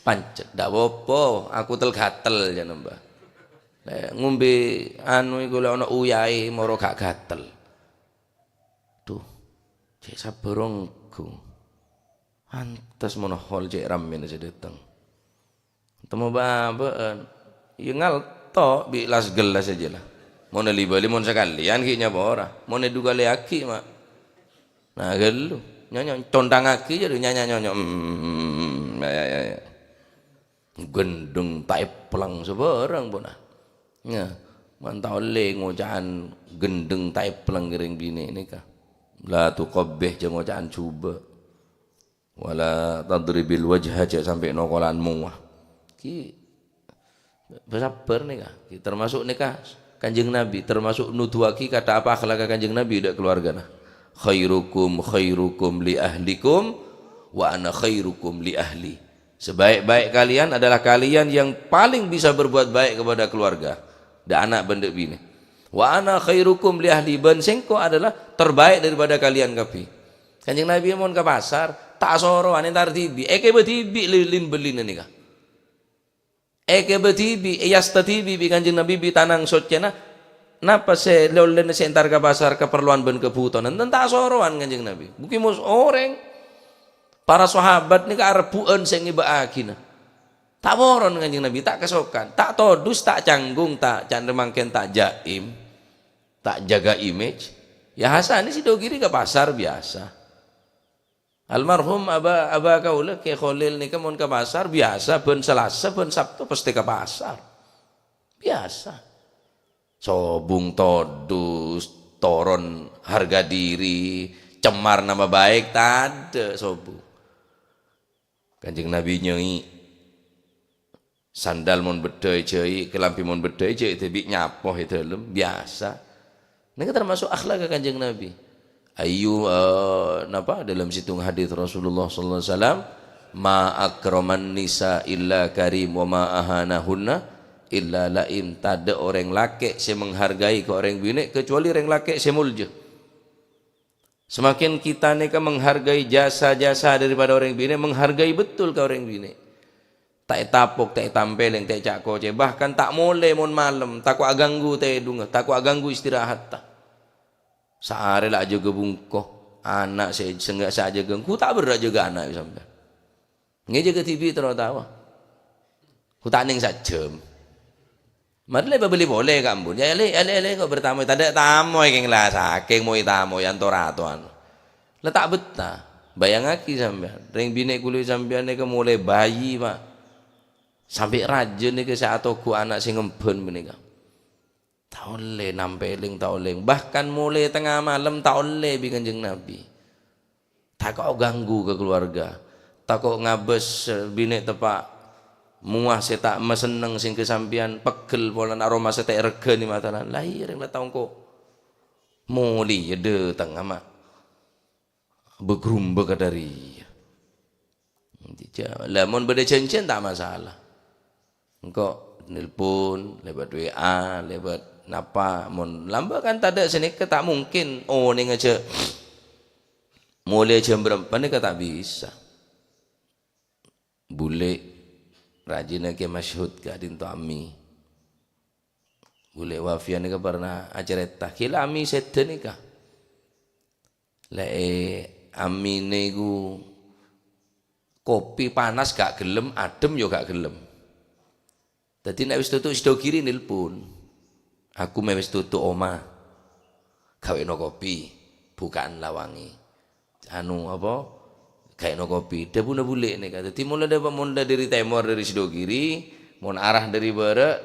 Pancet, ndak popo, aku tel-gatel jana, Mbah. Lè ngombe anu iku lè ana uyae moro ga' gatel. Duh, cè' sabbhâr ongghu. Antes mon hol cè' rammèna sè dâteng. Temmo bâ-abâ'ân. Iyâ ngalto bi' las-gellas ajâ la. Mon li-bâli mon sakalèyan ghi' nyapa ora. Mon èdukalèyaghi, ma'. Nah, ghâllu. Nyanya, contangaghi jâ, nyanya, nyonyo. Hmm, ya, ya, ya, ya. Gendheng ta' èplang sabârâng, pona. Nah, man ta' ollè ngoca'an gendheng ta' èplang ka rèng binè' nèka. La tuqabbih, jâ' ngoca'an jhubâ'. Wala tadribil wajha, jâ' sampè' nokolan mowa. Ki sabbhâr nèka. Ki termasuk nèka Kanjeng Nabi, termasuk nuduwaghi kata apa akhlakka Kanjeng Nabi dâ' keluargana. "Khairukum khairukum li ahlikum wa ana khairukum li ahli." Sebaik-baik kalian adalah kalian yang paling bisa berbuat baik kepada keluarga, dâ' ana' bân dâ' binè. "Wa ana khairukum li ahli," bân sèngko' adalah terbaik daripada kalian kabbhi. Kanjeng Nabi mon ka pasar, ta' asorowan, entar dhibi', èkèbâ dhibi' li-, lin-bellina nèka. Èkèbâ dhibi', èyasta dhibi' bi' Kanjeng Nabi bi' tanang soccèna. Napa sè lè-ollèna sè entar ka pasar, kaparlowan bân kabhutowan? Enten ta' asorowan Kanjeng Nabi. Buki mos orèng, para sahabat nèka arebbhu'ân sè ngèbâ'aghina. Ta' poron Kanjeng Nabi, ta' kasokan, ta' todus, ta' canggung, ta' can-, mangkèn ta' jaim, ta' jaga image. Ya, hasana sè dogiri ka pasar biyasa. Almarhum aba, aba kaulâ, Kè Kholil nèka mon ka pasar, biyasa bân Salasa, bân Sabtu pastè ka pasar. Biyasa. Sobung todus, toron harga diri, cemar nama baik, tadâ' sobung. Kanjeng Nabi nyèi'. Sandal mon beddhâ èjhâi', kalambhi mon beddhâ èjhâi', dhibi' nyapo è dâlem, biyasa. Nèka termasuk akhlakka Kanjeng Nabi. Ayu, eh, napa, dalam situng hadis Rasulullah sallallahu alaihi wasallam, "Ma akraman nisa illa karim wa ma ahanahunna illa la'im." Tadâ' orèng lakè' sè menghargai ka orèng binè' kecuali orèng lakè' sè molja. Semakin kita nèka menghargai jasa-jasa daripada orèng binè', menghargai betul ka orèng binè'. Ta' ètapok, ta' ètampèlèng, ta' èca'-kocè', bahkan ta' molè mon malem, tako' aganggu tèdungnga, tako' aganggu istirahatta. Saarè la ajâgâ bungko, ana' sè sengga' sè ajâgâ, engko' ta' berrâ' jâgâ ana' sampèyan. Ngèjâgâ dhibi' terro tawa. Ku ta' nèng sajjhâm. Marè lè bâbâli polè ka embun. Ya, lè, lè, lè, kok bertamu? Tadâ' tamoy kèng la, sakèng moy tamoy, anto-ratowan. La ta' bettah. Bayangaghi sampèyan. Rèng binè' kulâ sampèyan nèka molaè bayi, Pak. Sampè' rajâ nèka sè atoghu ana' sè ngembhân panèka. Ta' ollè nampèlèng, ta' ollè. Bahkan molaè tengnga malem ta' ollè bi' Kanjeng Nabi. Tako' ganggu ka keluarga. Tako' ngabâs, eh, binè' teppa' mowa sè ta' masenneng sèngghâ sampèyan peggel polana aroma sè ta' èrghâni matalan. La iyâ rèng la tao engko' molèya dâteng, ama'. Bâgrumba ka dâri. Dija-, la, mon bâdâ jhânjhiyân ta' masalah. Engko' nelpon, lèbât W A, lèbât napa, mon lambâ' kan tadâ' sanèka ta' mungkin onènga jâ-, molè jam bârâmpa nèka ta' bisa. Bulè', rajina Kè Masyhud ka'dinto Ami. Bulè' Wafian nèka pernah acarèta, ghilâ Ami sèdhâ nèka. Lè, è, Amine iku kopi panas ga' gelem, adhem ya ga' gelem. Dadi nek wis tutu Sidogiri nelpon, "Aku mè wis tutu oma, gaweno kopi, bukaan la wangi." Anu, apa, gaeno kopi. Dhâbuna bulè' nèka. Dadi mula dhâpa-, mula dhâri tèmor dhâri Sidogiri, mon arah dhâri bârâ',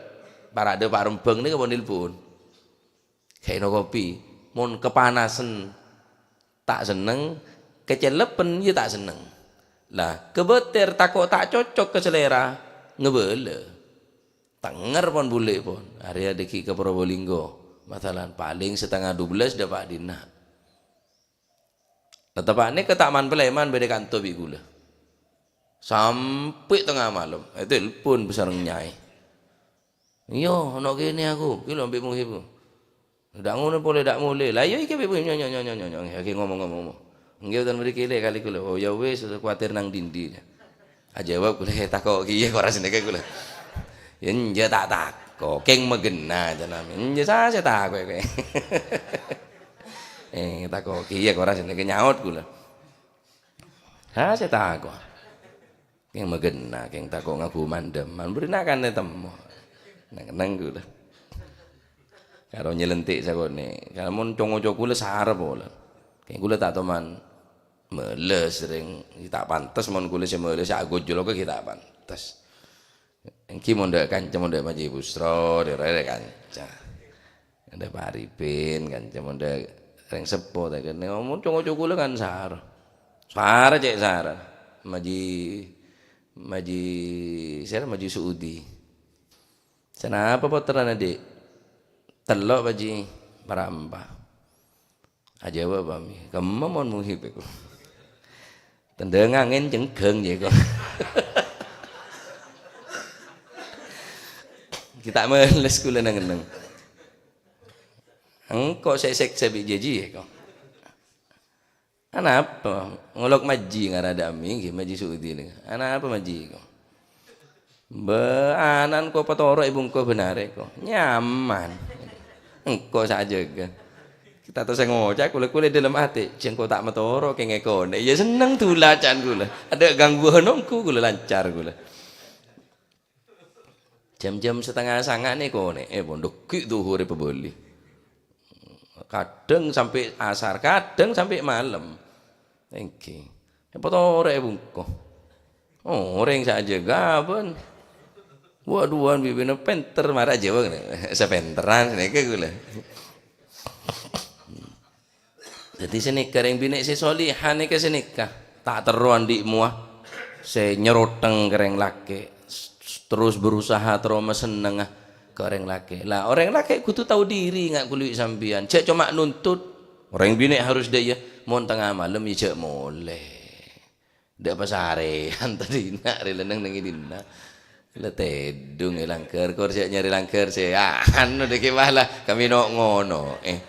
parade Pak Rembang nèka pon nelpon. Gaeno kopi. Mon kapanasen ta' senneng, kacellèpen ya ta' senneng. Lah, kabâter tako' ta' cocok ka selera, ngabâlâ. Tenger pon bulè' pon. Arèya dhâggi' ka Probolinggo. Masalan, palèng satengnga dubellâs dâpa' dinna'. Tetteppa' nèka ta' man-palèman bâdâ è kanto bi' kaulâ. Sampè' tengnga malem, ètelpon sareng nyaè. "Iyâ, ana' kènè aku, ghi' lho ambi' Muhib." "Dâ' ngono polè, dâ' molè." "Lah iyâ, iki bi' Muhib, nyok, nyok, nyok, nyok, nyok." Lagi ngomong-ngomong. "Engghi, bhunten mriki lè' kalè kaulâ." "Oh, ya wis, kuwatir nang dindi." Ajâwâb kaulâ, "Tako' kèya kok ora sanèka kaulâ." "Ya enjâ' ta' tako', kèng maghenna," can Amin. "Enjâ' sa sè tako' kèng." "Eh, tako' kèya kok ora sanèka," nyaot kaulâ. "Sa sè tako'." Kèng maghenna, kèng tako' nganggu mandem. Man bârina kan temmo. Neng-enneng kaulâ. Karo nyelentik sakonè'. Kala mon co-ngoco kaulâ sara polè. Kèng kaulâ ta' toman males rèng. Ta' pantes mon kaulâ sè males, sè agojol ka ghi' ta' pantes. Èngghi mon dâ' kanca, mon dâ' Maji Busro, dâ' rè-rè kanca. Dâ' Pak Arifin, kanca mon dâ' rèng seppo ta' kènè. Mon co-ngoco kaulâ kan sara. Sara cè' sara. Maji, Maji, sèra Maji Suudi. "Sanapa pottrana, Dik?" "Tello', Pak Ji, para empa'." Ajâwâb Amin, "Kemma mon Muhib èko." Tendhâng angèn cenggheng jâ èko. Ghi' ta' males kaulâ neng-enneng. Engko' sè èsèksa bi' jâji èko. "Anapa? Ngolok Maji ngara dâ' Amin, ghi, Maji Suudi nèka. Anapa Maji èko?" "Bâ, ana'na ko' patoro' è bungko bhender èko. Nyaman. Engko' sè ajâgâ." Kita terus ngoca' kaulâ-kaulâ dâlem atè, "Jhâ' engko' ta' matoro' kèng èkonè'." Iyâ senneng dulâ can kaulâ. Adâ' gangguan ongghu kaulâ lancar kaulâ. Jam-jam satengnga sanga nèko nè, eh, pondhuk ghi' dhuhurè pabâli. Kadhâng sampè' asar, kadhâng sampè' malem. Èngghi. Èpatorè bungko. Oh, orèng sè ajâgâ bân. Wa duwân bibina pènter, mara ajâwâb. Sapènterran nèka kaulâ. Dhâddhi sanèka rèng binè' sè soliha nèka sanèka. Ta' terro andi' mowa sè nyeroteng ka rèng lakè'. S-, s-, terros berusaha terro masennengnga ka rèng lakè'. Lah, orèng lakè' kodhu tao dhiri nga' kaulâ bi' sampèyan. Jhâ' coma nuntut. Orèng binè' harus dâ' iyâ. Mon tengnga malem, iyâ jhâ' molè. Dâ' pasarèyan tadina', rè lenneng neng è dinna'. La tèdung è langghâr, kor sè nyarè langghâr sè, ah, anu dâgghi' bâlâ, kami no-, ngono, eh.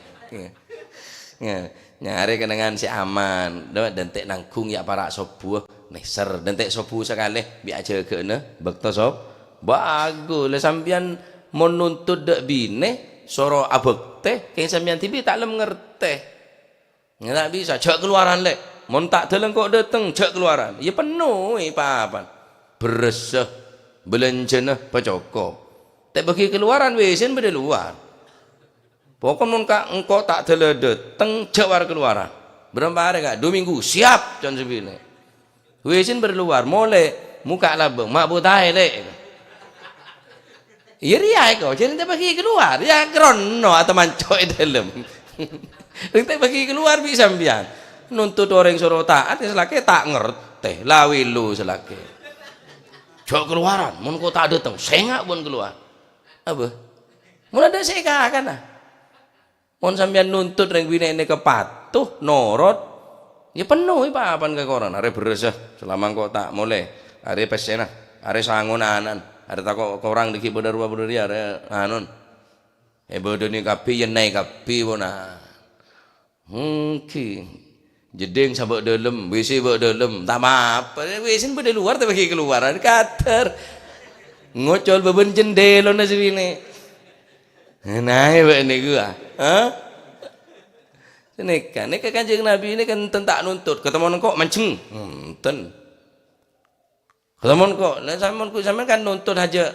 Nga-, nyarè kennengngan sè aman, dâ-, dântè' nangghung yâ para' sobbhu, nèser, dântè' sobbhu sakalè, bi' ajâgâ'âna, bâkto sob-, bhâghus, la sampèyan mon nuntut dâ' binè', soro abhâktè, kèng sampèyan dhibi' ta' lem ngartè. Nga' ta' bisa, jhâ' kalowaran, Lè'. Mon ta' dâlem ko' dâteng, jhâ' kalowaran. Iyâ pennoè papan. Bherressa, bâlânjhâna pacokop. Ta' bâgi kalowaran, wèsen bâdâ lowar. Pokok mon ka engko' ta' dâlem dâteng, jhâ' war kalowaran. Bârâmpa arè, Ka'? Dua minggu. Siap, can sè binè'. Wèsen bâdâ lowar, molè, mokka' labâng, ma' bhutaè, Lè'. Iyâ rèya èko, jhâ' ta' bâgi kalowaran, yâ kronno atamancok è dâlem. Rèng ta' bâgi kalowaran bi' sampèyan. Nuntut orèng soro ta'at, yâ salakè ta' ngartè, la wèlo salakè. Jhâ' kalowaran, mon ko' ta' dâteng, sènga' bân kalowar. Apa? Mon adâ' sè èkakana. Mon sampèyan nuntut rèng binè' nèka patuh, norot, yâ pennoè papan ka korang. Arè bherressa, salama engko' ta' molè. Arè pèssèna, arè sangona ana'na. Arè tako' korang dâgghi' bâdâ rowa bâdâ rèya, arè anun. Èbâdâni kabbhi, yènna'è kabbhi, pona. Èngghi. Jeddhing sabâ' dâlem, WC bâ' dâlem, ta' mapa. WC bâdâ lowar, ta' bâgi kalowaran, kadâr. Ngocol bâbân jendhèlana sè binè'. Nah, bâ' nèko, ah. Hah? Nèka, nèka Kanjeng Nabi nèka enten ta' nuntut. Katemmo engko' manjheng. Enten. Katemmo engko', lah, sampèyan, sampèyan kan nuntut hajâ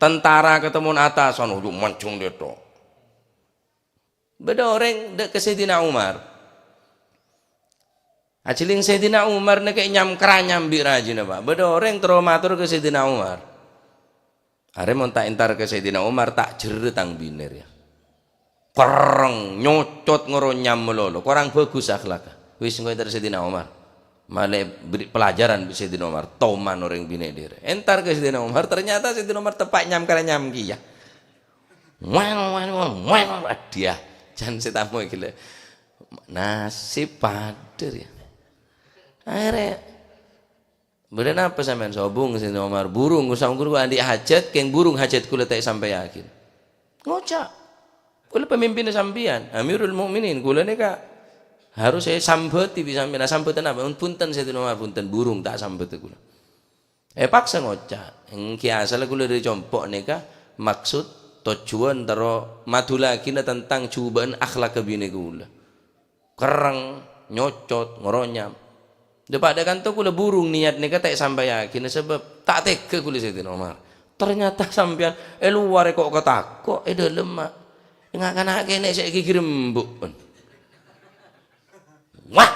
tentara katemmo atasan, ojo manjheng dâ' tok. Bâdâ orèng dâ' ka Sayyidina Umar. Ajhâlèng Sayyidina Umar nèka nyam-karanyam bi' rajina, Pak. Bâdâ orèng terro mator ka Sayyidina Umar. Arè mon ta' entar ka Sayyidina Umar, ta' jherrâ tang binè rèya. Kerrèng, nyocot ngoro nyam malolo, korang bhâghus akhlakka. Wis engko' entar Sayyidina Umar. Malè bherri' pelajaran bi' Sayyidina Umar, toman orèng binè' dâri. Entar ka Sayyidina Umar, ternyata Sayyidina Umar teppa' nyam-karanyam kèya. Weng, weng, weng, weng. Adiyah, jan sè tamoy ghellâ'. Nasib padâ, yâ. Akhirnya, "Bâdâ napa sampèyan?" "Sobung, Sayyidina Umar, burung, ku sampèyan andi' hajat, kèng burung hajat kaulâ ta' èsampèyaghi." Ngoca', "Kaulâ pamimpinna sampèyan, Amirul Mukminin, kaulâ nèka harus èsambhâti bi' sampèyan." "Nah, sambhâdhân apa?" "Bhunten, Sayyidina Umar, bhunten, burung ta' sambhâdhâ kaulâ." Èpaksa ngoca', "Èngghi asalla kaulâ dâri compo' nèka maksud tojjhuwân terro madullaghina tentang jhubâ'ân akhlak binè kaulâ. Kerrèng, nyocot, ngaronyam. Dâpa' dâ' kanto kaulâ burung niyat nèka ta' èsampèyaghi, sabâb ta' tega kaulâ Sayyidina Umar. Ternyata sampèyan è lowar èko'-tako', è dâlem ma' nga'-kana' kènè' sè èghighir embu'." Wah,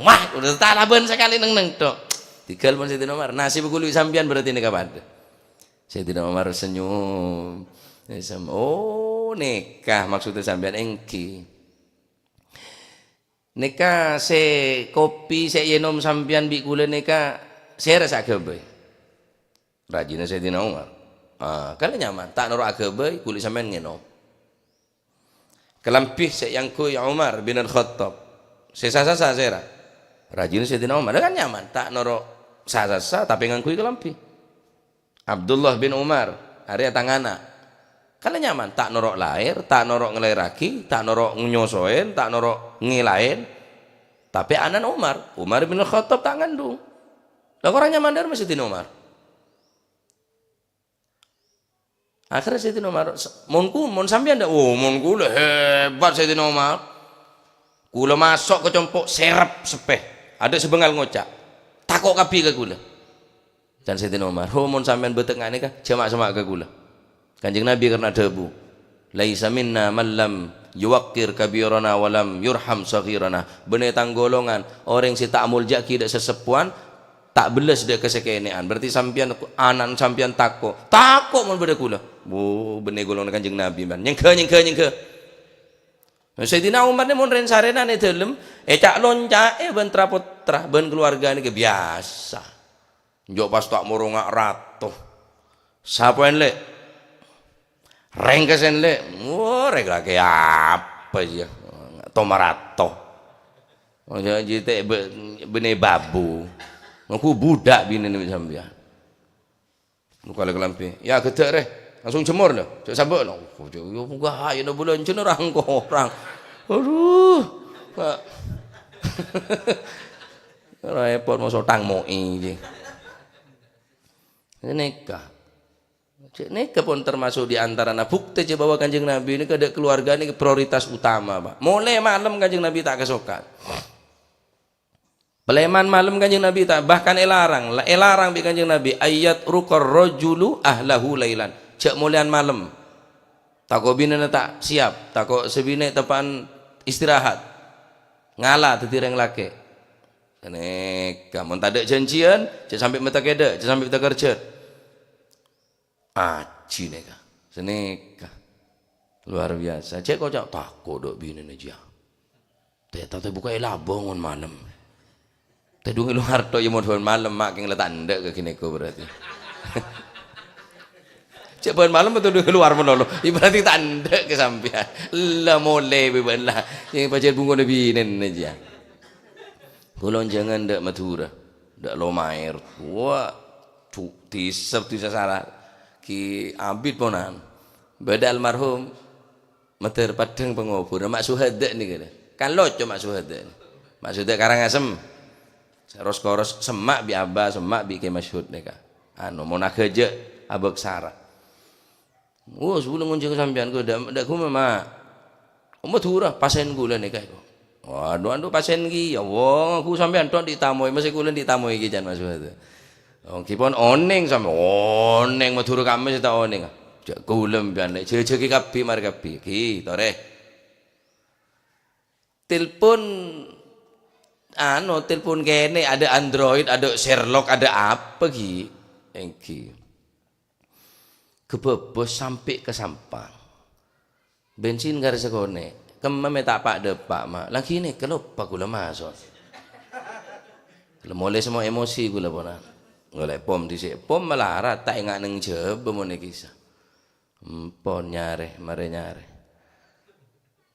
wah, udah ta' labân sakalè neng-neng tok. Tinggal pon Sayyidina Umar. Nasib kaulâ sampèyan berarti nèka padâ. Sayyidina Umar senyum. Sem-, "Oh, nèka maksudnya sampèyan." "Èngghi. Nèka sè kopi sè ènom sampèyan bi' kaulâ nèka sèra sè aghâbây?" Rajina Sayyidina Umar. "Ah, kaulâ nyaman, ta' noro' aghâbây, kaulâ sampèyan ngènom." "Kalambhi sè èangghuy Umar bin Al-Khattab, sè sa-sasa sèra?" Rajina Sayyidina Umar, "Kan nyaman, ta' noro' sa-sasa, tapè ngangghuy kalambhi." "Abdullah bin Umar, arèya tang ana'. Kaulâ nyaman, ta' noro' laèr, ta' noro' ngalaèrraghi, ta' noro' nyosowèn, ta' noro' ngèlaèn. Tapè ana'na Umar, Umar bin Al-Khattab ta' ngandung. Lah, korang nyaman dâ' remma Sayyidina Umar?" Akhirnya Sayyidina Umar, "Mon ku-, mon sampèyan dâ'?" "Oh, mon kaulâ hebat Sayyidina Umar. Kaulâ maso' ka compo' sèrep seppè. Adâ' sè bângal ngoca'. Tako' kabbhi ka kaulâ." Can Sayyidina Umar, "Oh, mon sampèyan bâtengnga nèka, jhâ' ma'-semma' ka kaulâ." Kanjeng Nabi karna dhâbu, "Laisa minna man lam yuwaqqir kabirana wa lam yurham shaghirana." Bânnè tang golongan, orèng sè ta' amolja'aghi dâ' saseppowan, ta' bellas dâ' ka sè kènè'an. Berarti sampèyan, ana'na sampèyan tako'. Tako' mon bâdâ kaulâ. Wo, bânnè golongan Kanjeng Nabi, man. Nyèngghâ, nyèngghâ, nyèngghâ. Nah, Sayyidina Umar nè mon rèn-sarènan è dâlem, èca'-lonca'è bân tra-pottra, bân kaluwarga nèka biyasa. Enjâ' pas ta' moronga' rato. Sapa ènlè'? Rèngkes ènlè'. Wah, rèng lakè apa, yâ? Tomarato. Oja jite be-, bânnè babu. Ngaku budak binèna bi' sampèyan. Buka lagi lampu. "Ya, gedek, rè. Langsung jemur, lho. Jhâ' sambâ', lho." Oh, jhâ', ya, buka, ya, na, bâlânjhâna rang-korang. Aduh. Pak. Repot, mau sotang moi, jè. Nèka. Cè' nèka pon termasuk di antarana bukti cè' bahwa Kanjeng Nabi nèka dâ' keluarga nèka prioritas utama, Pak. Molaè malem Kanjeng Nabi ta' kasokan. Palèman malem Kanjeng Nabi ta', bahkan èlarang, la-, èlarang bi' Kanjeng Nabi, "Ayyat rukar rajulu ahlahu lailan." Jhâ' molèyan malem. Tako' binèna ta' siap, tako' sè binè' teppa'an istirahat. Ngala dhâddhi rèng lakè'. Nèka, mon tadâ' janjian, jhâ' sampè' mènta kèdâ', jhâ' sampè' mènta kerjhât. Aji nèka, sanèka. Luar biasa. Cè' koca' tako' dâ' binèna jiyâ. Tè, ta-, tè buka è labâng mon malem. Tè dungè luar tok yâ mon malem, ma' kèng la ta' endâ' ka ghânèka berarti. Cè' bân malem atau dungè luar malolo. Yâ berarti ta' endâ' ka sampèyan. La molè bi' bân la. Yâ pajhât bungkona binèna jiyâ. Kulon jangan dâ' Madhurâ, dâ' Lomaèr. Wah, cu-, tisep, tisep sala. Ki abit ponan. Bâdâ almarhum Madhâr Padang pangobhurrâ Ma' Suhada nèka. Kan loco Ma' Suhada. Ma' Suhada Karangasem. Ros-koros semma' bi' Aba, semma' bi' Kè Masyhud nèka. Anu, mon aghâjâ' abâksara. Wo, sabellunna ngonjhâng sampèyan, ko dâ', dâ' ghumma, Ma'. Madhurâ, pasèn kaulâ nèka, ko. Waduh, andu' pasèn ghi, ya Allah, ghu sampèyan tok dhi' tamoy, mastè kaulâ dhi' tamoy ghi, can Mas Wahid. Oh, ghi pon onèng sampè-, onèng Madhurâ kabbhi sè ta' onèng. Jhâ' kaulâ sampèyan, lè', jhâjhâghi kabbhi, marè kabbhi. Ghi, torè. Telpon, anu, telpon kènè', ada Android, ada Sherlock, ada apa, ghi? Èngghi. Ghâbâbâs sampè' ka Sampang. Bensin karè sakonè'. Kemma mè' ta' pa'-dâpa', Ma'. Laghi nèka loppa kaulâ maso'. La molè semmo emosi kaulâ, ponan. Golè pom dhisi'. Pom malarat, ta' enga' neng Jhâbâ mon è kissa. Empon nyarè, marè nyarè.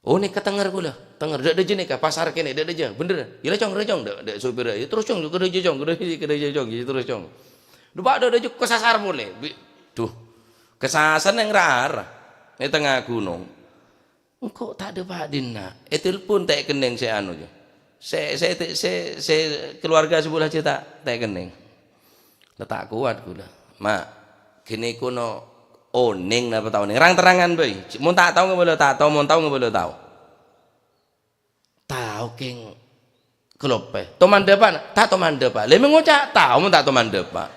Oh, nèka tènger kaulâ. Tènger, dâ', dâjâ nèka, pasar kènè', dâ', dâjâ. Bhender. Iyâ la, Cong, rè, Cong. Dâ', dâ' sopèrra. Iyâ, terros, Cong, kèdâjâ, Cong, kèdâjâ, Cong, iyâ, terros, Cong. Dhu, Pa', dâ', dâjâ, kasasar polè. Bi-, dhu, kasasar neng ra-ara. È tengnga ghunong. Engko' ta' dâpa' dinna'. Ètelpon ta' èkennèng sè anu, jâ. Sè, sè, sè, sè keluarga sabellâ jâ ta', ta' èkennèng. La ta' kowat kaulâ. Ma', ghânèka no onèng napa ta' onèng? Rang-terrangan bhâi. Mon ta' tao ngabâlâ ta' tao, mon tao ngabâlâ tao. Tao kèng kalopè. Tao mandhâpa', ta' tao mandhâpa'. Lha, mè' ngoca' tao, mon ta' tao mandhâpa'.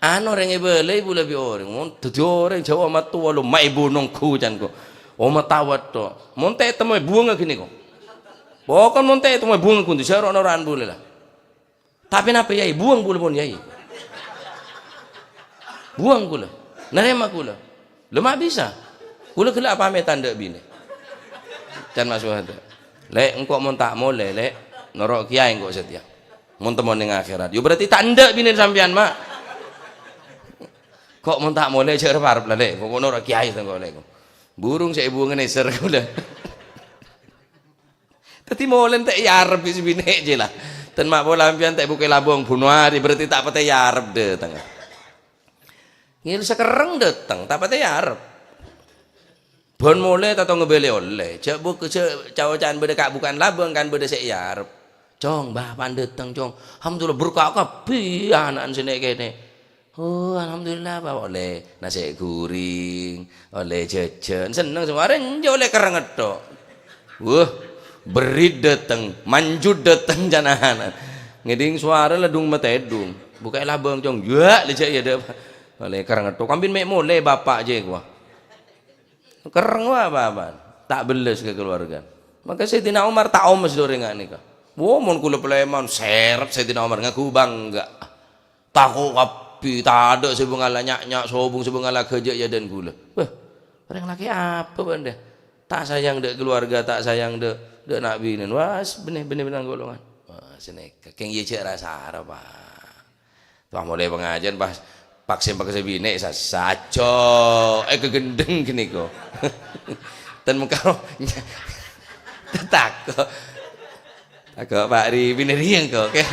Anu orèng èbâlâi bulâ bi' orèng. Mon dhâddhi orèng Jawa matowa lo, ma' èbunong gu can ko. Oma tawat to. Mon ta' ètemmo èbuwângnga ghânèka. Pokon mon ta' ètemmo èbuwângnga ghun, jhâ' ro'-noro'an bulâ la. Tapè napa, Yai? Buwâng kaulâ pon, Yai. Buwâng kaulâ. Narèma kaulâ. Lho, ma' bisa. Kaulâ ghellâ' apamètan dâ' binè. Can Ma' Suhada. Lè', engko' mon ta' molè, Lè', noro' kèyaè engko' satèya. Mon temmo neng akhèrat. Yo berarti ta' endâ' binèna sampèyan, Ma'. Ko' mon ta' molè, jhâ' rep-arep la, Lè'. Engko' noro' kèyaè engko', Lè'. Burung sè èbuwâng nèser kaulâ. Dhâddhi molè ta' èarep bi' binè jâ la. Ten ma' pola sampèyan ta' èbukka' labâng buno arè, berarti ta' patè èarep dâteng. Ngèn sakerrèng dâteng, ta' patè èarep. Bân molè ta' tao ngabâlâi ollè. Jhâ' buk-, jhâ' ca'-oca'an bâdâ ka'-buka'an labâng kan bâdâ sè èarep. "Cong, Bapa'na dâteng, Cong. Alhamdulillah, berkah kabbhi ana'na sè nè'-kènè'." Oh, alhamdulillah, Pak, ollè nasè' ghuring, ollè jhâjhân, senneng semma. Arè enjâ' ollè kerrèng tok. Wah, berrit dâteng, manjut dâteng, can ana'. Ngèdhing sowara la dung-matèdhung. Bukka' labâng, Cong. Yâ, lè jhâ' iyâ, dâ'. Ollè kerrèng tok. Kabbhi mè' molè, Bapa', jè, kowa. Kerrèng wa apa-apaan. Ta' bellâs ka kaluwarga. Maka Sayyidina Umar ta' omes dâ' orèng nganèka. Wo, mon kaulâ palèman, sèrep Sayyidina Umar, ngaku bangga. Tako' kabbhi, tadâ' sè bângalla nya'-nya', sobung sè bângalla ghâjâ' è adâ'na kaulâ. Wah, orèng lakè' apa bâ'na, dâ? Ta' sayang dâ' kaluwarga, ta' sayang dâ', dâ' na' binèna. Wah, bânnè, bânnè, bânnè golongan. Wah, sanèka. Kèng iyâ jhâ' ra-sara, Pak. Pas molè pangajhiyân, pas paksa-paksa binè', sa-, saco', eh, kagendheng ghânèka. Ten mengkaro, tako'. Tako', Pak Ri, binè' rèya engko'. Kè-,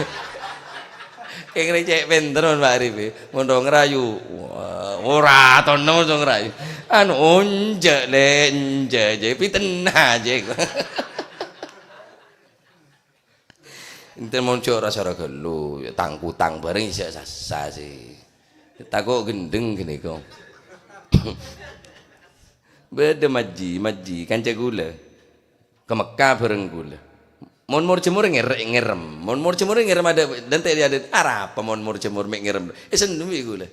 kèng rèya cè' pènter, mon Pak Ri, bi. Mon rong rayu. Wah, ora tona mon rong rayu. Anu, onjhâ', Lè', enjâ', jè, pitenna, jè. Enten mon jhâ' ra-sara ghâllu, ya tang-kutang bhâreng sè sassa sè. Tako' gendheng ghânèka. Bâdâ majhi, majhi, kanca kaulâ. Ka Mekka bhâreng kaulâ. Mon mor-jemmor ngèrè-, ngèrèm. Mon mor-jemmor ngèrèm adâ', dântè' adâ', "Arapa mon mor-jemmor mè' ngèrèm?" Eh, senneng bi' kaulâ.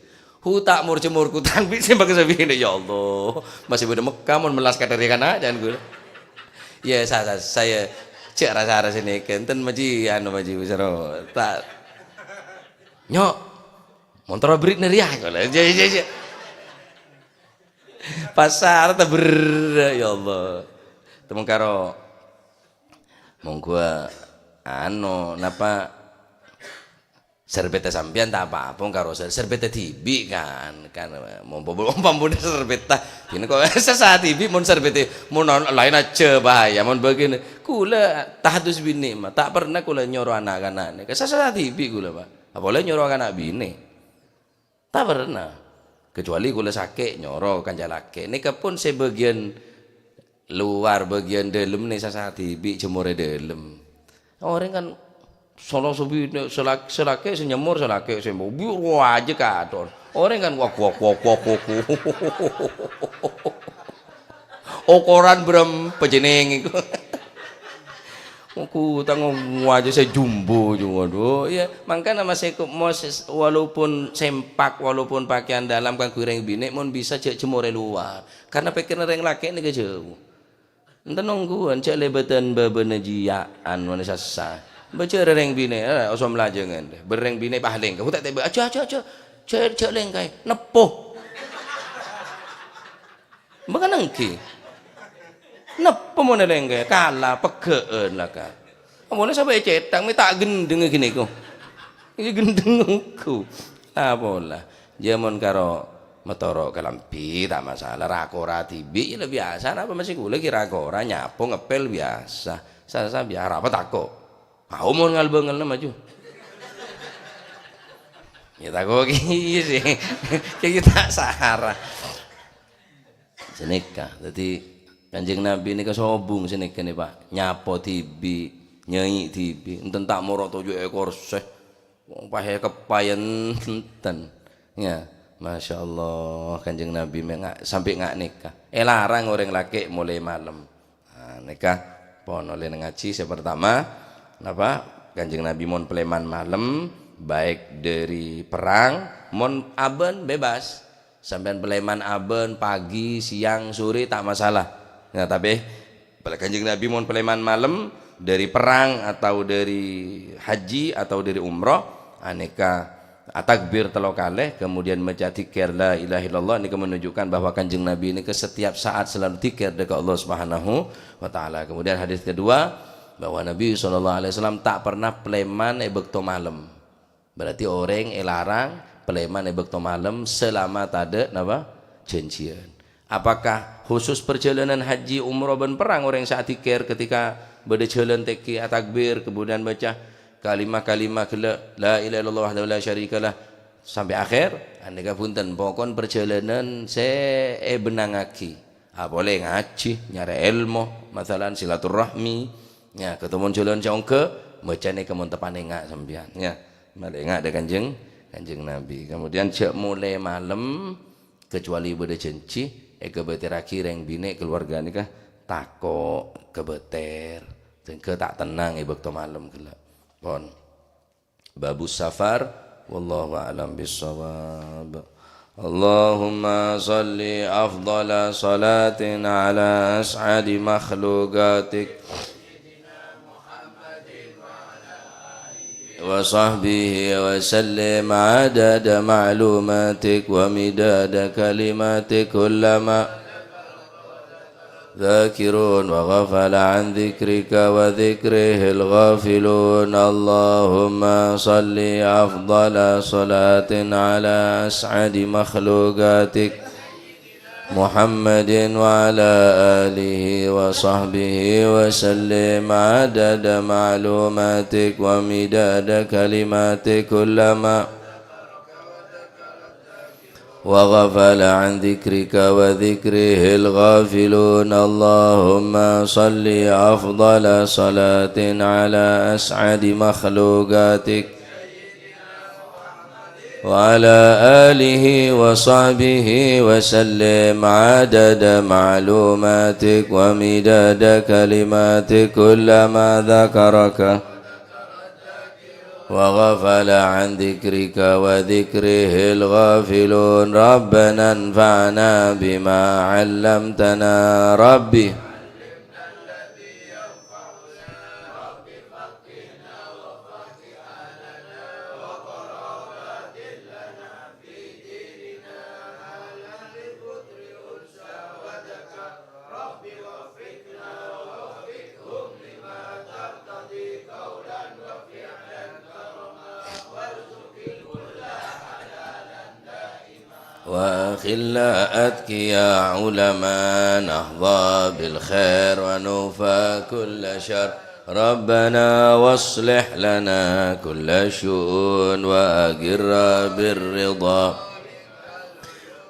Hu, ta' mor-jemmor kutang bi' sè paksa binè', ya Allah. Masih bâdâ Mekka mon mellas ka dâri kana', can kaulâ. Yâ, sa-, sa-, saya cè' ra-sara sè nèka, enten majhi, anu, majhi, sèro. Ta-, nyo', montor abrit nè rèya, kaulâ. Jâ, jâ, jâ. Pasar ta' ber-, ya Allah. Temon karo, monggo, anu, napa, Serbetta sampèyan ta' apa-apa, karo ser-, serbetta dhibi' kan. Kan, mompa-, mompa mon serbetta. Dina kok sassa dhibi' mon serbetta, mon on-, laèn ajâ bahaya, mon bâgiyân. Kaulâ tahadus binè', ma, ta' pernah kaulâ nyoro na'-kana' nèka. Sassa dhibi' kaulâ, Pak. Apalagi nyoro kana' binè'. Ta' pernah. Kecuali kaulâ sakè' nyoro kanca lakè'. Nèka pon sè bâgiyân luar, bâgiyân dâlem nè sassa dhibi' jemmorè dâlem. Orèng kan sala sabinè', sè lak-, sè lakè' sè nyemmor, sè lakè' sè mbo-, bi' rowa ajâ katon. Orèng kan wak, wak, wak, wak, wak. Okoran bârâmpa jhâ' nèng iku. Oku tang wajah sè jumbo, jumbo. Aduh, ya, mangkana masè ko-, mos-, walaupun sempak, walaupun pakaian dalam kan orèng binè', mon bisa jhâ' jemmorè luar. Karena pèkkèrra rèng lakè' nèka jhâu. Enten ongghuwân, jhâ' lèbâdhân bâbâna jiyâ'ân, mon sassa. Bâjâ rèng binè', eh, osom lajângan. Bârèng binè' pas lèngka. Hu, ta' tèbâ, "Ajâ, ajâ, ajâ. Jhâ', jhâ' lèngkaè." Neppo. Bâ kan ènggi. Neppo mon lèngkaè, kala, pegghâ'ân la, Ka'. Amola sabâ' ècèthak, mè' ta' ghendheng ghânèka. Iyâ ghendheng ongghu. Apola. Jâ' mon karo Matoro' kalambhi ta' masalah, ra-kora dhibi' ya la biyasa, napa masè kaulâ ghi' ra-kora, nyapo, ngepel biyasa. Sa-, sa-, biyasa, arapa tako'? Mau mon ngal-bângalna maju. Ya tako' ghi' sè. Ghi' ta' sara. Sanèka. Dhâddhi Kanjeng Nabi nèka sobung sanèka nè, Pak. Nyapo dhibi', nyai dhibi', enten ta' moro toju' è korsè. Wong pas èkeppa ya enten. Ya, Masya Allah, Kanjeng Nabi me-, nga-, sampè' nga' nèka. Èlarang orèng lakè' molè malem. Nah, nèka pon ollè ngajhi sè pertama, napa? Kanjeng Nabi mon palèman malem, baik dari perang, mon abân bebas. Sampèyan palèman abân, pagi, siang, sore, ta' masalah. Nah, tapè Kanjeng Nabi mon palèman malem, dari perang atau dari haji atau dari umroh, anèka atakbir tello kalè, kemudian maca dzikir la ilaha illallah, nèka menunjukkan bahwa Kanjeng Nabi nèka setiap saat selalu dzikir dâ' ka Allah Subhanahu wa Ta'ala. Kemudian hadis kedua, bahwa Nabi sallallahu alaihi wasallam ta' pernah palèman è bâkto malem. Berarti orèng èlarang palèman è bâkto malem selama tadâ' napa? Janjian. Apakah khusus perjalanan haji, umroh, bân perang orèng sè adzikir ketika bâdâ jhâlân tèkè atakbir, kemudian maca kalimah-kalimah ghellâ', "La ilaha illallah wahdahu la syarikalah," sampè' akhèr? Anèka bhunten, pokon perjalanan sè èbennangngaghi. Apolè ngajhi, nyarè èlmo, masalan silaturrahmi, ya, ketemon jhâlân sè ongghâ, maca nèka mon teppa'na enga' sampèyan, ya. Malè enga' dâ' Kanjeng, Kanjeng Nabi. Kemudian jhâ' molè malem, kecuali bâdâ janji, èkabâtèrraghi rèng binè' keluarga nèka tako' kabâtèr, sehingga ta' tennang è bâkto malem ghellâ'. Pon. Babus Safar, wallahu a'lam bissawab. Allahumma salli afdhala salatin ala as'adi makhluqatik wa sahbihi wa sallim adada ma'lumatik wa midada kalimatik kullama ذاكرون وغفل عن ذكرك وذكره الغافلون. اللهم صل أفضل صلاة على أسعد مخلوقاتك محمد وعلى آله وصحبه وسلم عدد معلوماتك ومداد كلماتك كلما وغفل عن ذكرك وذكره الغافلون. اللهم صل أفضل صلاة على أسعد مخلوقاتك وعلى آله وصحبه وسلم عدد معلوماتك ومداد كلماتك كلما ذكرك وغفل عن ذكرك وذكره الغافلون. ربنا انفعنا بما علمتنا. رب وأخلاء أتقياء علماء نحظى بالخير ونوفى كل شر. ربنا واصلح لنا كل الشؤون وأقر بالرضا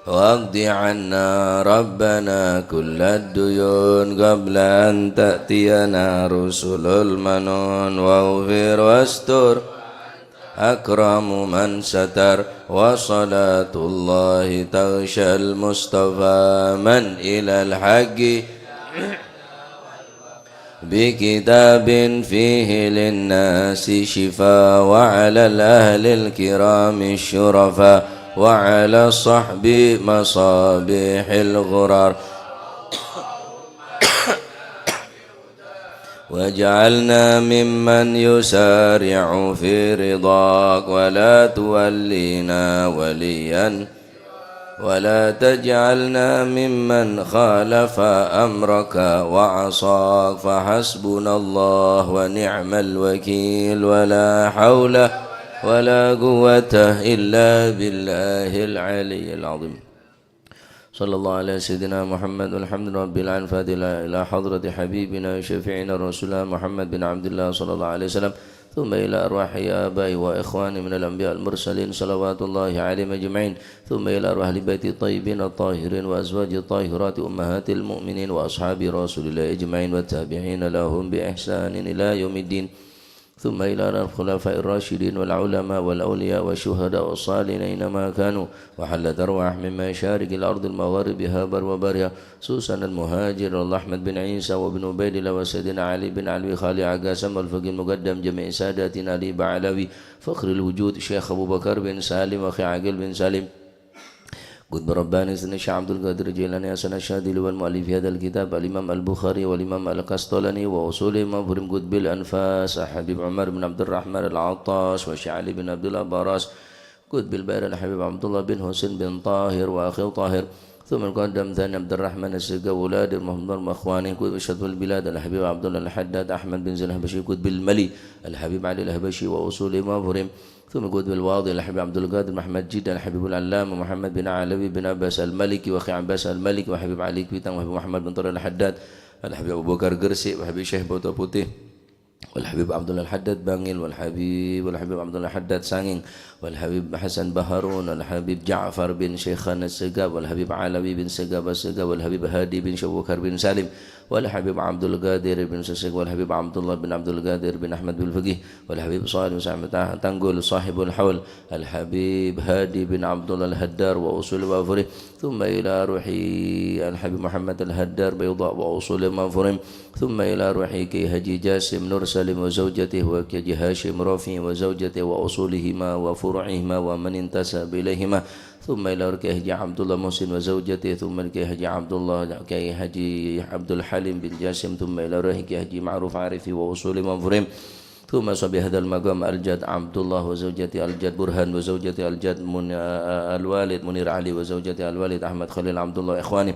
واقض عنا ربنا كل الديون قبل أن تأتينا رسل المنون واغفر واستر أكرم من ستر وصلاة الله تغشى المصطفى من إلى الحق بكتاب فيه للناس شفاء وعلى الأهل الكرام الشرفاء وعلى الصحب مصابيح الغرر واجعلنا ممن يسارع في رضاك ولا تولينا وليا ولا تجعلنا ممن خالف أمرك وعصاك فحسبنا الله ونعم الوكيل ولا حول ولا قوة إلا بالله العلي العظيم. صلى الله على سيدنا محمد والحمد لله رب العالمين. الفاتحة إلى حضرة حبيبنا وشفيعنا رسول الله محمد بن عبد الله صلى الله عليه وسلم. ثم إلى أرواح آبائي وإخواني من الأنبياء المرسلين صلوات الله عليهم أجمعين. ثم إلى أرواح أهل بيت الطيبين الطاهرين وأزواج الطاهرات أمهات المؤمنين وأصحاب رسول الله أجمعين والتابعين لهم بإحسان إلى يوم الدين. ثم إلى الخلفاء الراشدين والعلماء والأولياء والشهداء والصالحين أينما كانوا، وحلت أرواحهم من مشارق الأرض المغاربها بر وبرها، خصوصا المهاجر الله أحمد بن عيسى وابن عبيد الله وسيدنا علي بن علوي خالي عقاسم والفقيه المقدم جميع ساداتنا علي بعلوي فخر الوجود شيخ أبو بكر بن سالم وأخي عقيل بن سالم قطب رباني سيدنا الشيخ عبد القادر الجيلاني حسن الشاذلي والمؤلف هذا الكتاب الإمام البخاري والإمام القسطلاني وأصولهم وفروعهم قطب الأنفاس الحبيب عمر بن عبد الرحمن العطاس والشيخ علي بن عبد الله براس قطب البحر الحبيب عبد الله بن حسين بن طاهر وأخي طاهر ثم المقدم ثاني عبد الرحمن السقا وأولاد محمد وإخوانه قطب شطب البلاد الحبيب عبد الله الحداد أحمد بن زين الحبشي قطب الملي الحبيب علي الحبشي وأصولهم وفروعهم ثم قطب الواضح الحبيب عبد القادر محمد جد الحبيب العلامة محمد بن علوي بن عباس المالكي وأخي عباس المالكي والحبيب علي كويتان والحبيب محمد بن طارق الحداد والحبيب أبو بكر قرسي والحبيب شيخ بوتو بوتي والحبيب عبد الله الحداد بانغيل والحبيب والحبيب عبد الله الحداد سانغينغ والحبيب حسن بهارون والحبيب جعفر بن شيخان السقاف والحبيب علوي بن سقاف السقاف والحبيب هادي بن شيخ أبو بكر بن سالم والحبيب عبد القادر بن سسق والحبيب عبد الله بن عبد القادر بن أحمد بن الفقيه والحبيب صالح بن سعد تنقل صاحب الحول الحبيب هادي بن عبد الله الهدار وأصولهم وفروعهم ثم إلى روح الحبيب محمد الهدار بيضاء وأصولهم وفروعهم ثم إلى روح كي حاجي جاسم نور سليم وزوجته وكي حاجي هاشم رفيع وزوجته وأصولهما وفروعهما ومن انتسب إليهما ثم إلى روح كي حاجي عبد الله محسن وزوجته ثم كي حاجي عبد الله كي حاجي عبد الحليم بن جاسم ثم إلى روح كي حاجي معروف عارف وأصولهم وفروعهم ثم صاحب هذا المقام الجد عبد الله وزوجته الجد برهان وزوجته الجد من-، آه، الوالد منير علي وزوجته الوالد أحمد خليل عبد الله وإخوانه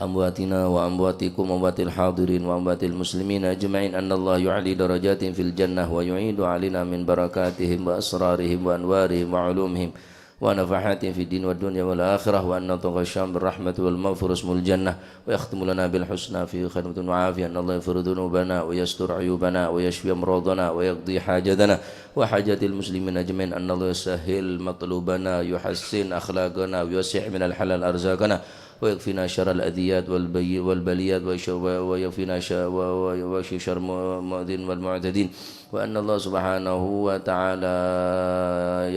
أمواتنا وأمواتكم وأموات الحاضرين وأموات المسلمين أجمعين أن الله يعلي درجاتهم في الجنة ويعيد علينا من بركاتهم وأسرارهم وأنوارهم وعلومهم ونفحاتهم في الدين والدنيا والآخرة، وأن يتغشاهم بالرحمة والمغفرة واسم الجنة، ويختم لنا بالحسنى في خاتمة وعافية، أن الله يغفر ذنوبنا ويستر عيوبنا ويشفي أمراضنا ويقضي حاجتنا وحاجات المسلمين أجمعين، أن الله يسهل مطلوبنا، يحسن أخلاقنا، ويوسع من الحلال أرزاقنا، ويكفينا شر الأذيات والبي-، والبليات، ويش-، و-، ويكفينا ش-، و-، و-، ويكفي شر م-، المؤذين والمعتدين. وأن الله سبحانه وتعالى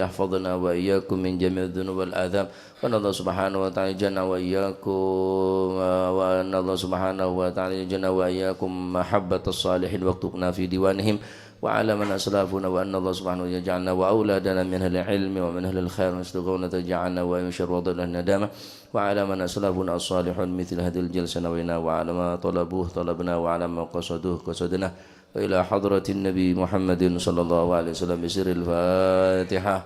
يحفظنا وإياكم من جميع الذنوب والآثام. وأن الله سبحانه وتعالى يجعلنا وإياكم، وأن الله سبحانه وتعالى يجعلنا وإياكم محبة الصالحين واكتبنا في ديوانهم وعلى من أسلفنا. وأن الله سبحانه يجعلنا وأولادنا من أهل العلم ومن أهل الخير، وأن يستغفرنا تجعلنا وإن شر وضعنا الندامة. وعلى من أسلفنا الصالحون مثل هذه الجلسة نوينا، وعلى ما طلبوه طلبنا، وعلى ما قصدوه قصدنا. وإلى حضرة النبي محمد صلى الله عليه وسلم بسر الفاتحة.